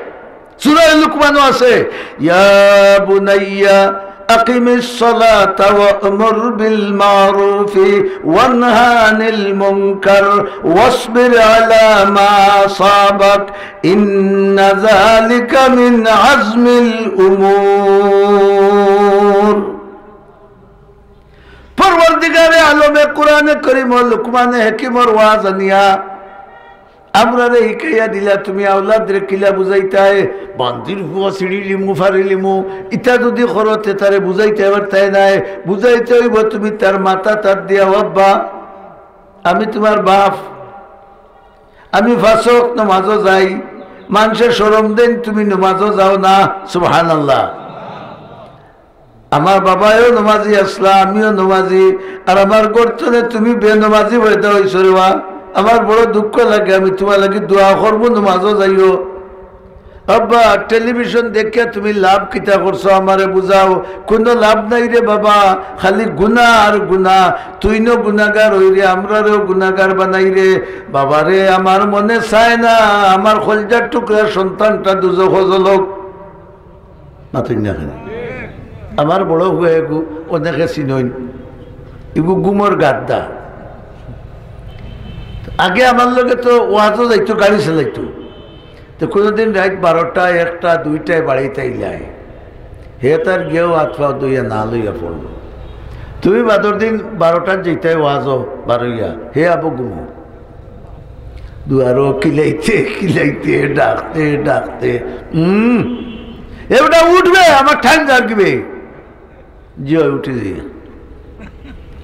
সূরা লুকমানো আছে, "ইয়া বুনাইয়া أقم الصلاة وأمر بالمعروف وانه عن المنكر واصبر على ما أصابك إن ذلك من عزم الأمور। পরওয়ারদিগারে আলমে কোরআনে করিম ও লুকমানে হাকিমর ওয়াজ আনিয়া আমরারে হিকাইয়া দিলা, তুমি আওলাদরে কিলা বুঝাইতায়, বান্দির ফুয়া ছিড়িলিমু, ফাড়িলিমু, ইতা যুদি করো, তে তারে বুঝাইতায় পারতায় নায়। বুঝাইতে অইবো তুমি তার মাথাত আত দিয়া, "ও আব্বা, আমি তুমার বাফ, আমি পাঁচ ওয়াক্ত নমাজো যাই, মানষে শরম দেইন, তুমি নমাজো যাও না।" সুবহানাল্লাহ। আমার বাবায়ও নমাজি আছলা, আমিও নমাজি, আর আমার ঘর থনে তুমি বেনমাজি পয়দা অইছো রে বা। আমার বড় দুঃখ লাগে, আমি তুমার লাগি দোয়া করমু, নমাজো যাইও। আব্বা, টেলিভিশন দেখিয়া তুমি লাভ কিতা করছো, আমারে বুঝাও। কুনু লাভ নাই রে বাবা, খালি গুনা আর গুনা। তুইনও গুনাগার অইরে, আমরারেও গুনাগার বানাইরে। বাবারে, আমার মনে চায় না আমার কইলজার টুকরা সন্তানটা দুজখো জ্বলউক। মাতইন না কেনে? আমার বড় ফুয়া এগু অনেকে চিনইন, এগু গুমর গাদ্দা। আগে আমার লগে তো ওয়াজো যাইতো, গাড়ি চালাইতো। তো কুনুদিন রাইত বারোটা, একটা, দুইটায় বাড়িত আইলায়, হে তার গিয়াও আত পাও ধইয়া না লইয়া পড়লো। তুমি বাদর দিন বারোটাত যাইতায় ওয়াজো বারইয়া, হে আবো গুমো। দুয়ারো কিলাইতে কিলাইতে, ডাকতে ডাকতে, "হুম, এ বেটা উঠবে, আমার ঠাইম যার গিবে।" জি অয়, উঠি যাইয়া।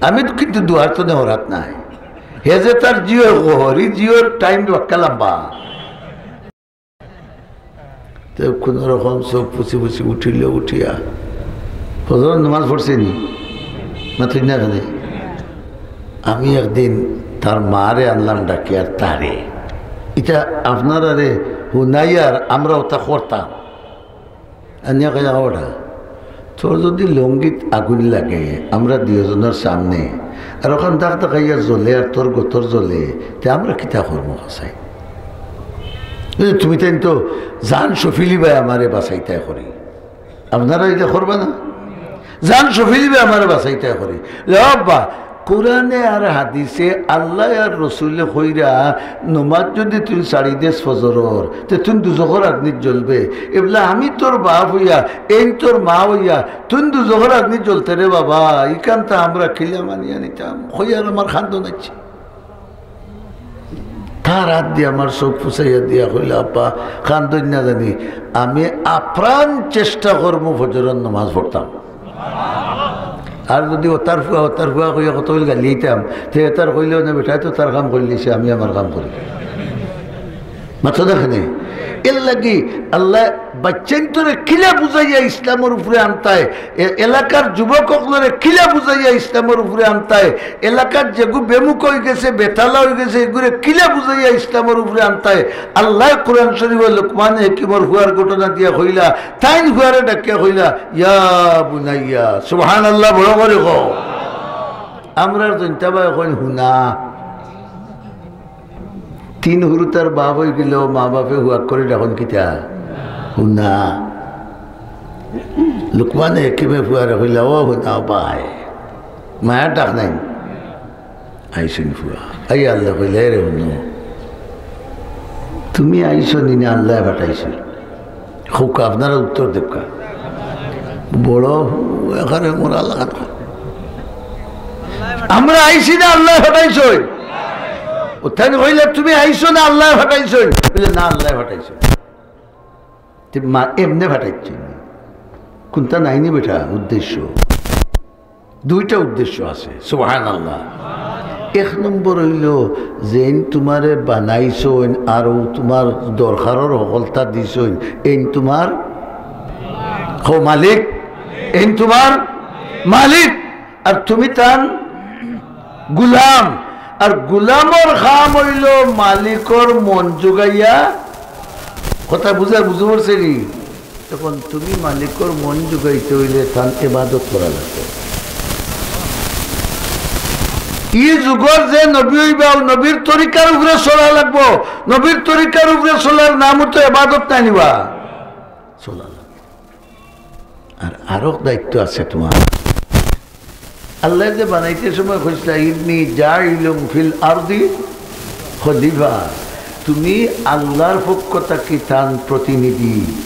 আমি তো কিন্তু দুয়ার থনে হরাত নায়। হে যে তার জি অয় কহরি, জি অর ঠাইম বাক্কা লাম্বা। তে কুনু রকম চউখ ফুছি ফুছি উঠিল, উঠিয়া ফজরর নমাজ পড়ছে নি? মাতইন না কেনে? আমি একদিন তার মারে আনলাম ডাকিয়া, আর তারে ইতা আপনারারে হুনাইয়ার, আমরা অতা করতাম। আনিয়া কইয়া, "ওরা, তোর যুদি লুঙ্গিত আগুইন লাগে, আমরা দুইওজনর সামনে, আর অখান দাগ দাগাইয়া জ্বলে, আর তোর গতর জ্বলে, তে আমরা কিতা করমু কছাইন?" এই যে তুমি তাইন তো জান সফিলিবায় আমারে বাঁচাইতায় করি, আপনারা ইতা করবা না? জান সফিলিবায় আমারে বাঁচাইতায় করি। লে আব্বা, কোরআনে আর হাদিসে আল্লায় আর রসুলে কইরা, নমাজ যুদি তুই ছাড়ি দেস ফজরর, তে তুই দুজখর আগ্নিত জ্বলবে। এবলা আমি তোর বাপ অইয়া, এইন তোর মা অইয়া, তুই দুজখর আগ্নিত জ্বলতে রে বাবা, ইখানতা আমরা কিলা মানিয়া নিতাম? কইয়ার আমার কান্দন আইছে। তার আত দিয়া আমার চউখ ফুছাইয়া দিয়া কইলা, "আব্বা, কান্দইন না জানি, আমি আপ্রাণ চেষ্টা করমু ফজরর নমাজ পড়তাম।" আর যুদি অতার ফুয়া, অতার ফুয়া কইয়া কত অইল গালিয়াইতাম, তে এতার কইলেও না, বেটায় তো তার কাম করিলিছে, আমি আমার কাম করি। মাতইন না কেনে? এরলাগি আল্লায় বাইচ্চাইন্তরে কিলা বুঝাইয়া ইসলামর উপরে আনতায়, এ-, এলাকার যুবক অকলরে কিলা বুঝাইয়া ইসলামর উপরে আনতায়, এলাকার যেগু বেমুখ অইগেছে, বেতালা অইগেছে, এগুরে কিলা বুঝাইয়া ইসলামর উপরে আনতায়। আল্লায় কোরআন শরিফো লুকমানে হাকিমর ফুয়ার ঘটনা দিয়া কইলা, তাইন ফুয়ারে ডাকিয়া কইলা, "ইয়া বুনাইয়া।" সুবহানাল্লাহ, বড় করি কও। আমরার জৈন্তাবায় কইন হুনা। তিন হুরুতার বাপ অইগেলেও মা বাপে হুয়াক করি ডাকইন কিতা? হুনা। লুকমানে হাকিমে ফুয়ারে কইলা, "ও হুনা বায়।" মায়ার ডাক নায়। আইছইন ফুয়া। আইয়া আল্লায় কইলা, "এরে হুনো, তুমি আইছো নি না আল্লায় পাঠাইছইন?" কউক্কা, আপনারা উত্তর দেউক্কা। বড় এখানে মোরা লাগাত। আমরা আইছি না আল্লায় পাঠাইছইন? অউ তাইন কইলা, "তুমি আইছো না আল্লায় পাঠাইছইন?" বলে, "না, আল্লায় পাঠাইছইন।" তে মা এমনে পাঠাইছইন? কুনতা নাইনি বেটা উদ্দেশ্য? দুইটা উদ্দেশ্য আছে। সুবহানাল্লাহ। এক নম্বর অইলো, যেইন তুমারে বানাইছইন আর অউ তুমার দরকারর হকলতা দিছইন, এইন তুমার, কও মালিক, এইন তুমার মালিক, আর তুমি তান গুলাম। আর গুলামর কাম অইলো মালিকর মন জুগাইয়া, কথা বুঝা বুঝা পড়ছে নি? অখন তুমি মালিকর মন জুগাইতে অইলে তান ইবাদত করা লাগবো। ই যুগর যে নবী অইবা, অউ নবীর তরিকার উপরে চলা লাগবো। নবীর তরিকার উপরে চলার নাম তো ইবাদত নায় নি বা? চলা লাগবো। আর আরো দায়িত্ব আছে তোমার। আল্লায় যে বানাইতে সময় কইছলা, "ইন্নি জাইলুম ফিল আরদি খলিফা", তুমি আল্লার পক্ষ থাকি তান প্রতিনিধি।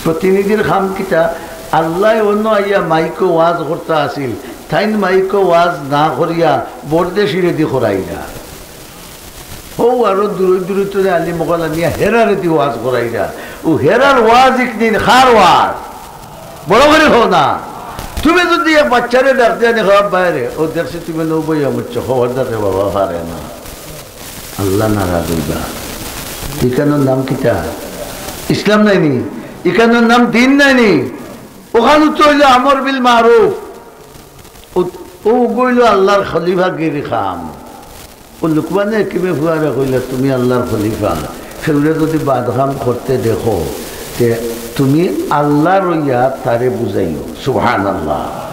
প্রতিনিধির কাম কিতা? আল্লায় অন্য আইয়া মাইকো ওয়াজ করতা আছিল, তাইন মাইকো ওয়াজ না করিয়া বরদেশিরেদি করাইলা। হউ আরো দূরই দূরই তনে আলিম অকল আনিয়া হেরারেদি ওয়াজ করাইলা। ও হেরার ওয়াজ ইকদিন কার ওয়াজ? বড় করি কও না। তুমি যুদি এক বাচ্চারে ডাক দিয়া নি কও, "বাইরে, ও দেখছি তুমি নৌ বইয়া মরছো, খবরদার রে বাবা, পারে না।" আল্লাহ নারাজ অইবা। ইখানর নাম কিতা? ইসলাম নায়নি? ইখানর নাম দিন নায়নি? অখান তো অইলো আমর বিল মারুফ। ও, ও অইলো আল্লার খলিফাগিরি কাম। ও লুকমানে হাকিমে ফুয়ারে কইলা, "তুমি আল্লার খলিফা, কেউরে যুদি বাদ কাম করতে দেখো, তে তুমি আল্লার অইয়া তারে বুঝাইও।" সুবহানাল্লাহ।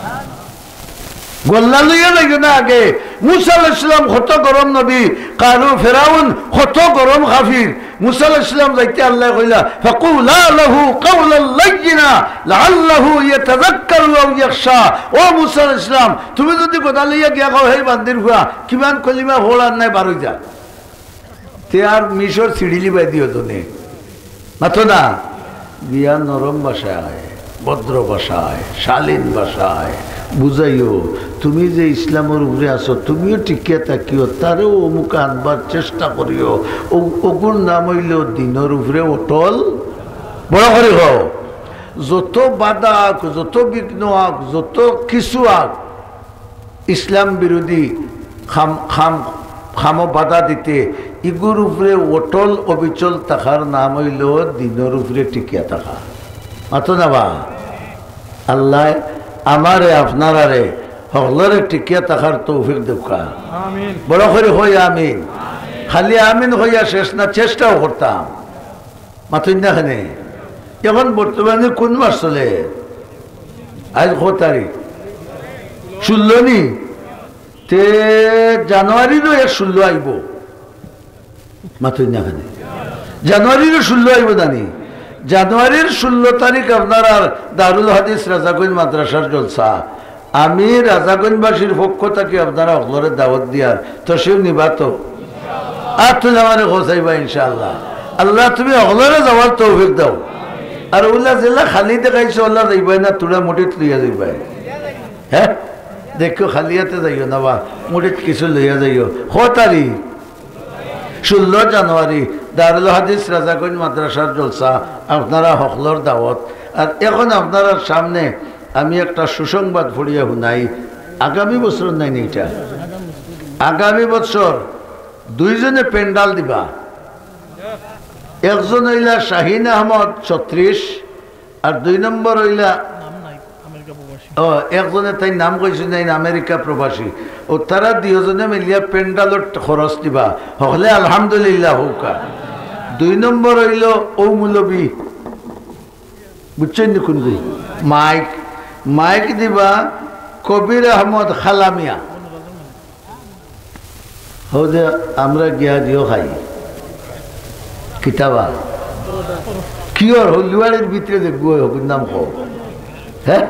গল্লা লইয়া যাইও না আগে। মুসা আলাইহিস সালাম কত গরম নবী, কারু ফেরাউন কত গরম কাফির। মুসা আলাইহিস সালাম যাইতে আল্লায় কইলা, "ফাকুলা লাহু কাওলাল লাইয়িনা লাআল্লাহু ইয়াতাযাক্কারু আও ইয়াখশা।" ও মুসা আলাইহিস সালাম, তুমি যুদি গদা লইয়া গিয়া কও, "হেই বান্দির ফুয়া, কিমান কলিমা পড়ার নাই, বারই যা।" তে আর মিশর ছিড়িলিবায় দিও জনে। মাতো না। গিয়া নরম ভাষায়, ভদ্র ভাষায়, শালীন ভাষায় বুঝাইও, তুমি যে ইসলামর উপরে আছো, তুমিও টিকিয়া থাকিও, তারেও অমুকা আনবার চেষ্টা করিও। ও, অগুর নাম অইলো দিনর উপরে অটল। বড় করি কও। যত বাধা আউক, যত বিঘ্ন আউক, যত কিছু আউক, ইসলাম বিরোধী কাম, কাম, কামো বাধা দিতে, ইগুর উপরে অটল অবিচল থাকার নাম অইলো দিনর উপরে টিকিয়া থাকা। মাতো না বা? আল্লায় আমারে, আপনারারে, হকলরে টিকিয়া থাকার তৌফিক দেউক্কা। আমিন। বড় করি কই আমিন। খালি আমিন কইয়া শেষ না, চেষ্টাও করতাম। মাতইন না কেনে? এখন বর্তমানে কোন মাস চলে? আইজ কত তারিখ? ষোলো নি? তে জানুয়ারিরও এক ষোলো আইবো। মাতইন না কেনে? জানুয়ারিরও ষোলো আইবো জানি। জানুয়ারির ষোলো তারিখ আপনারার দারুল হাদিস রাজাগঞ্জ মাদ্রাসার জলসা। আমি রাজাগঞ্জবাসীর পক্ষ থাকি আপনারা হকলরে দাওয়াত দিয়ার, তশরিফ নিবা তো? আর তুলে আমারে খোঁজাইবা ইনশাআল্লাহ। আল্লাহ তুমি হকলরে যাওয়ার তৌফিক দাও। আর ওলা জেলা খালি দেখাইছো, ওলা যাইবায় না, তোরা মুঠিত লইয়া যাইবায়। হ্যাঁ, দেখো খালি হাতে যাইও না বা, মুঠিত কিছু লইয়া যাইও। কত তারিখ? ষোলো জানুয়ারি, দারুল হাদিস রাজাগঞ্জ মাদ্রাসার জলসা, আপনারা হকলর দাওয়াত। আর এখন আপনারার সামনে আমি একটা সুসংবাদ পড়িয়া হুনাই। আগামী বছর নায়নি ইটা? আগামী বছর দুইজনে প্যান্ডাল দিবা। একজন অইলা শাহিন আহমদ ছত্রিশ, আর দুই নম্বর অইলা, ও, একজনে তাইর নাম কইছইন না, আমেরিকা প্রবাসী। ও, তারা দুইজনে মিলিয়া প্যান্ডালর খরচ দিবা। হকলে আলহামদুলিল্লাহ কউক্কা। দুই নম্বর অইলো ও মৌলবী, বুঝছইন নি কুনগু? মাইক, মাইক দিবা কবির আহমদ খালামিয়া। হউ যে আমরা গিয়া দিও খাই। কিতাবা? কিওর হলুয়াড়ির ভিতরে দেখবো, হকুর নাম কও। হ্যাঁ?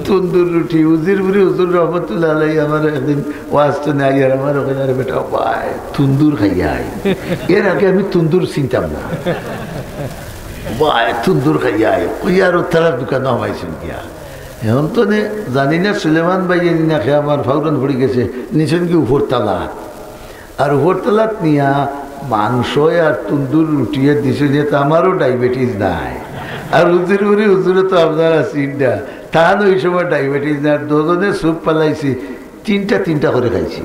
তন্দুর রুটি। উজিরপুরি হুজুর রহমতুল্লাহ আলাইহি আমার একদিন ওয়াজ তো নাই, আর আমার ওখানে, "আরে বেটা, ভাই, তন্দুর খাইয়া আই।" এর আগে আমি তন্দুর চিনতাম না। "ভাই, তন্দুর খাইয়া আই।" ওই আর তারার দোকানো হামাইছইন গিয়া। এখন তো নে, জানি না সুলেমান ভাই, জানি না খে আমার ফাউরন পড়ি গেছে, নিছইন কি উপর তালা। আর উপর তালাত নিয়া মাংস আর তন্দুর রুটিয়ে দিছইন, তো আমারও ডায়াবেটিস নাই। আর হুজুর বুড়ি হুজুরে তো আপনারা চিন্তা, তান ওই সময় ডায়াবেটিস নাই। আর দুজনে স্যুপ ফালাইছি, তিনটা তিনটা করি খাইছি।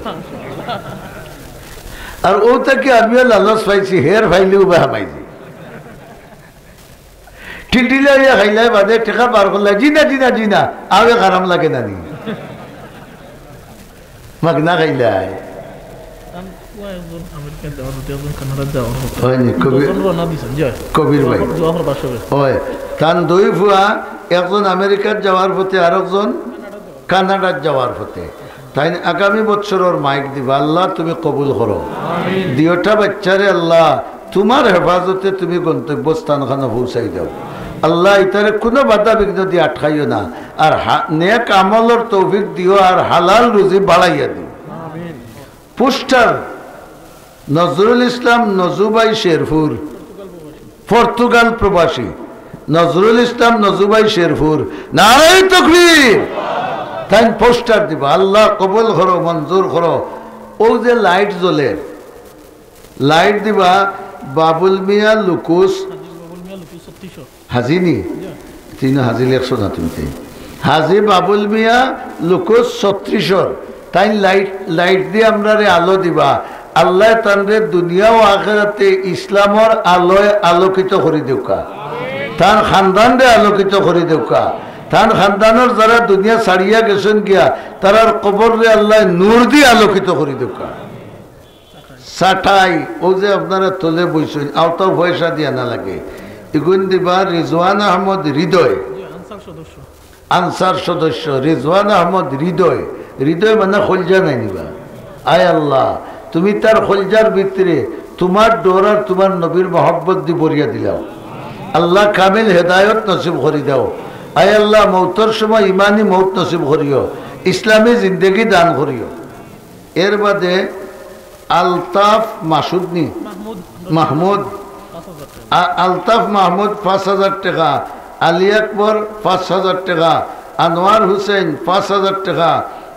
আর ও তাকে আমিও লালচ পাইছি, হের ফাইলেও বা হামাইছি। টিলটিলা অইয়া খাইলায় বাদে টেকা বার করলায়, "জি না, জি না, জি না, আবে খারাপ লাগে না নি।" মাগনা খাইলায়। তান পুয়া একজন আমেরিকাত যাওয়ার পথে, একজন কানাডাত যাওয়ার পথে। অয়নি, কবির, দুইজন রওনা দিছইন, জি অয়। কবির ভাই। জোহর বাসবে। অয়, তান দুই পুয়া, একজন আমেরিকাত যাওয়ার পথে, আরকজন কানাডাত যাওয়ার পথে। তাইন আগামী বৎসরর মাইক দিবা, আল্লাহ তুমি কবুল করো। আমিন। দুইওটা বাচ্চারে আল্লাহ তুমার হেফাজতে তুমি গন্তব্যস্থান খানো পৌঁছাই দাও। আল্লাহ ইতারে কুনু বাধা বিঘ্ন দিয়া আটকাইও না, আর হা-, নেক আমলর তৌফিক দিও, আর হালাল রুজি বাড়াইয়া দিও। পোস্টার, নজরুল ইসলাম নজু ভাই শেরপুর, পর্তুগাল প্রবাসী নজরুল ইসলাম নজু ভাই শেরপুর, নারায়ে তকবীর। তাইন পোস্টার দিবা, আল্লাহ কবুল করো, মঞ্জুর করো। অউ যে লাইট জ্বলের, লাইট দিবা বাবুল মিয়া লুকুস। হাজি নি? তিন হাজি লেখছো না তুমি, তাইন। হাজি বাবুল মিয়া লুকুস ছত্রিশর। তাইন লাইট, লাইট দি আমরারে আলো দিবা। আল্লায় তানরে দুনিয়া ও আখেরাতে ইসলামর আলোয় আলোকিত করি দেউক্কা। তান খানদানরে আলোকিত করি দেউক্কা। তান খানদানর যারা দুনিয়া ছাড়িয়া গেছইন গিয়া, তারার কবররে আল্লায় নূর দি আলোকিত করি দেউক্কা। চাটাই, অউ যে আপনারা তলে বইছইন, আওতাও পয়সা দিয়া না লাগে। ইগুন দিবা রিজওয়ান আহমদ হৃদয়, আনসার সদস্য রিজওয়ান আহমদ হৃদয়। হৃদয় মানে কলজা নাই নিবা। আয় আল্লাহ, তুমি তার কলজার ভিতরে তোমার ডর আর তোমার নবীর মহব্বত দি ভরিয়া দিলাও। আল্লাহ কামিল হেদায়ত নসিব করি দাও। আয় আল্লাহ, মৌতর সময় ইমানি মৌত নসিব করিও, ইসলামী জিন্দেগি দান করিও। এর বাদে আলতাফ মাসুদ নি? মাহমুদ। মাহমুদ। পাঁচ হাজার টাকা। আ-, আলতাফ মাহমুদ পাঁচ হাজার টাকা, আলী আকবর পাঁচ হাজার টাকা, আনোয়ার হুসেন পাঁচ হাজার টাকা,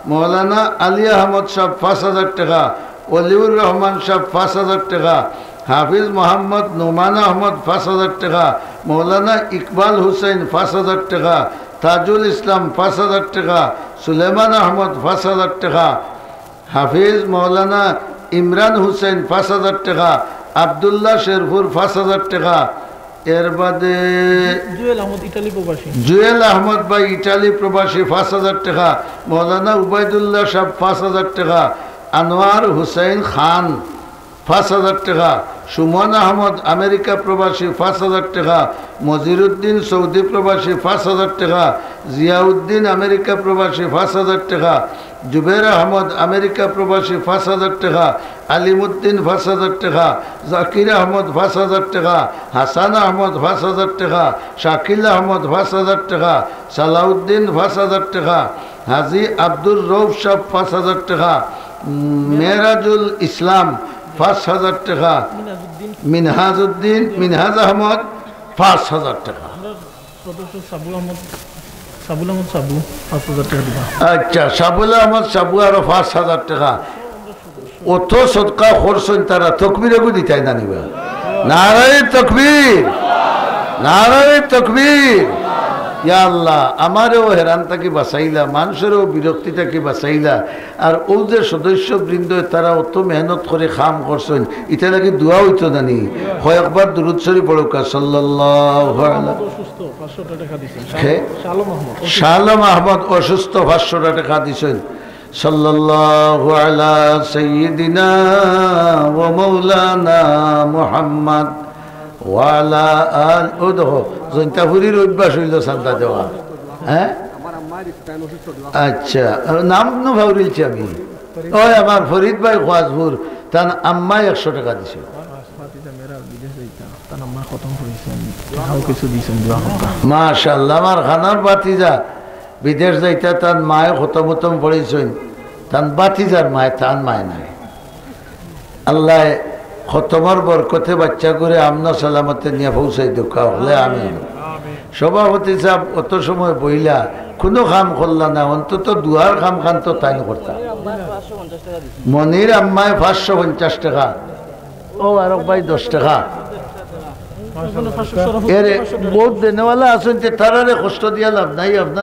মৌলানা আলী আহমদ সাহেব পাঁচ হাজার টাকা, অলিউর রহমান সাহেব পাঁচ হাজার টাকা, হাফিজ মোহাম্মদ নোমান আহমদ পাঁচ হাজার টাকা, মৌলানা ইকবাল হুসেন পাঁচ হাজার টাকা, তাজুল ইসলাম পাঁচ হাজার টাকা, সুলেমান আহমদ পাঁচ হাজার টাকা, হাফিজ মৌলানা ইমরান হুসেন পাঁচ হাজার টাকা, আব্দুল্লাহ শেরপুর পাঁচ হাজার টাকা, এর বাদে জুয়েল আহমদ ইটালি প্রবাসী। জুয়েল আহমদ ভাই ইটালি প্রবাসী পাঁচ হাজার টাকা, মৌলানা উবাইদুল্লাহ সাহেব পাঁচ হাজার টাকা, আনোয়ার হুসেন খান পাঁচ হাজার টাকা, সুমন আহমদ আমেরিকা প্রবাসী পাঁচ হাজার টাকা, মজিরুদ্দিন সৌদি প্রবাসী পাঁচ হাজার টাকা, জিয়াউদ্দিন আমেরিকা প্রবাসী পাঁচ হাজার টাকা, জুবের আহমদ আমেরিকা প্রবাসী পাঁচ হাজার টাকা, আলিমুদ্দিন পাঁচ হাজার টাকা, জাকির আহমদ পাঁচ হাজার টাকা, হাসান আহমদ পাঁচ হাজার টাকা, শাকিল আহমদ পাঁচ হাজার টাকা, সালাউদ্দিন পাঁচ হাজার টাকা, হাজী আব্দুর রউফ সাহেব পাঁচ হাজার টাকা, উম, মেরাজুল ইসলাম পাঁচ হাজার টাকা, মিনহাজউদ্দিন। মিনহাজউদ্দিন, মিনহাজ আহমদ পাঁচ হাজার টাকা। সদস্য সাবু আহমদ, সাবুল আহমদ সাবু পাঁচ হাজার টাকা দিবা। আচ্ছা, সাবুল আহমদ সাবু আরো পাঁচ হাজার টাকা। অত সদকা করছইন তারা, তকবীর এগু দিতায় না নিবা? নারায়ে তকবীর, নারায়ে তকবীর। ইয়া আল্লাহ, আমারেও হেরান থাকি বাঁচাইলা, মানষরেও বিরক্তি থাকি বাঁচাইলা। আর অউ যে সদস্যবৃন্দ, তারা অত মেহনত করি কাম করছইন, ইতার লাগি দোয়া অইতো না নি? কয়েকবার দুরুদ শরীফ পড়উক্কা, সাল্লাল্লাহু আলা। অসুস্থ, পাঁচশো টাকা দিছেন। কে? শাহ আলম আহমদ। শাহ আলম আহমদ অসুস্থ, পাঁচশো টাকা দিছেন। সাল্লাল্লাহু আলা সাইয়্যিদিনা ওয়া মাওলানা মুহাম্মদ ওয়া আলা আল-, অউ দেখো, জৈন্তাপুরীর অভ্যাস অইলো চান্দা দেওয়া। হ্যাঁ? আচ্ছা, নাম নু ফাউরিলছি আমি। ওই আমার ফরিদ ভাই খোয়াজপুর, তান আম্মায় একশো টাকা দিছে। ভাতিজা মেয়েরা বিদেশ যাইতা, তার আম্মা খতম পড়ছইন, তারাও কিছু দিছেন, দোয়া করতা। মাশাআল্লাহ, আমার খানার ভাতিজা বিদেশ যাইতা, তান মায়ে খতম উতম পড়ছইন, তান ভাতিজার মায়ে, তান মায়ে নাই। আল্লায় খতমর বরকতে বাচ্চাগুরে আমন সালামতে নিয়া পৌঁছাই দেউক্কা, হকলে আমিন। সভাপতি সাব অত সময় বইলা, কুনু কাম করলা না, অন্তত দোয়ার কাম খান তো তাইন করতা। মনির আম্মায় পাঁচশো পঞ্চাশ টাকা, অউ আরক ভাই দশ টাকা। এরে বউত দেনেওয়ালা আছইন, তে তারারে কষ্ট দিয়া লাভ নাই, আপনার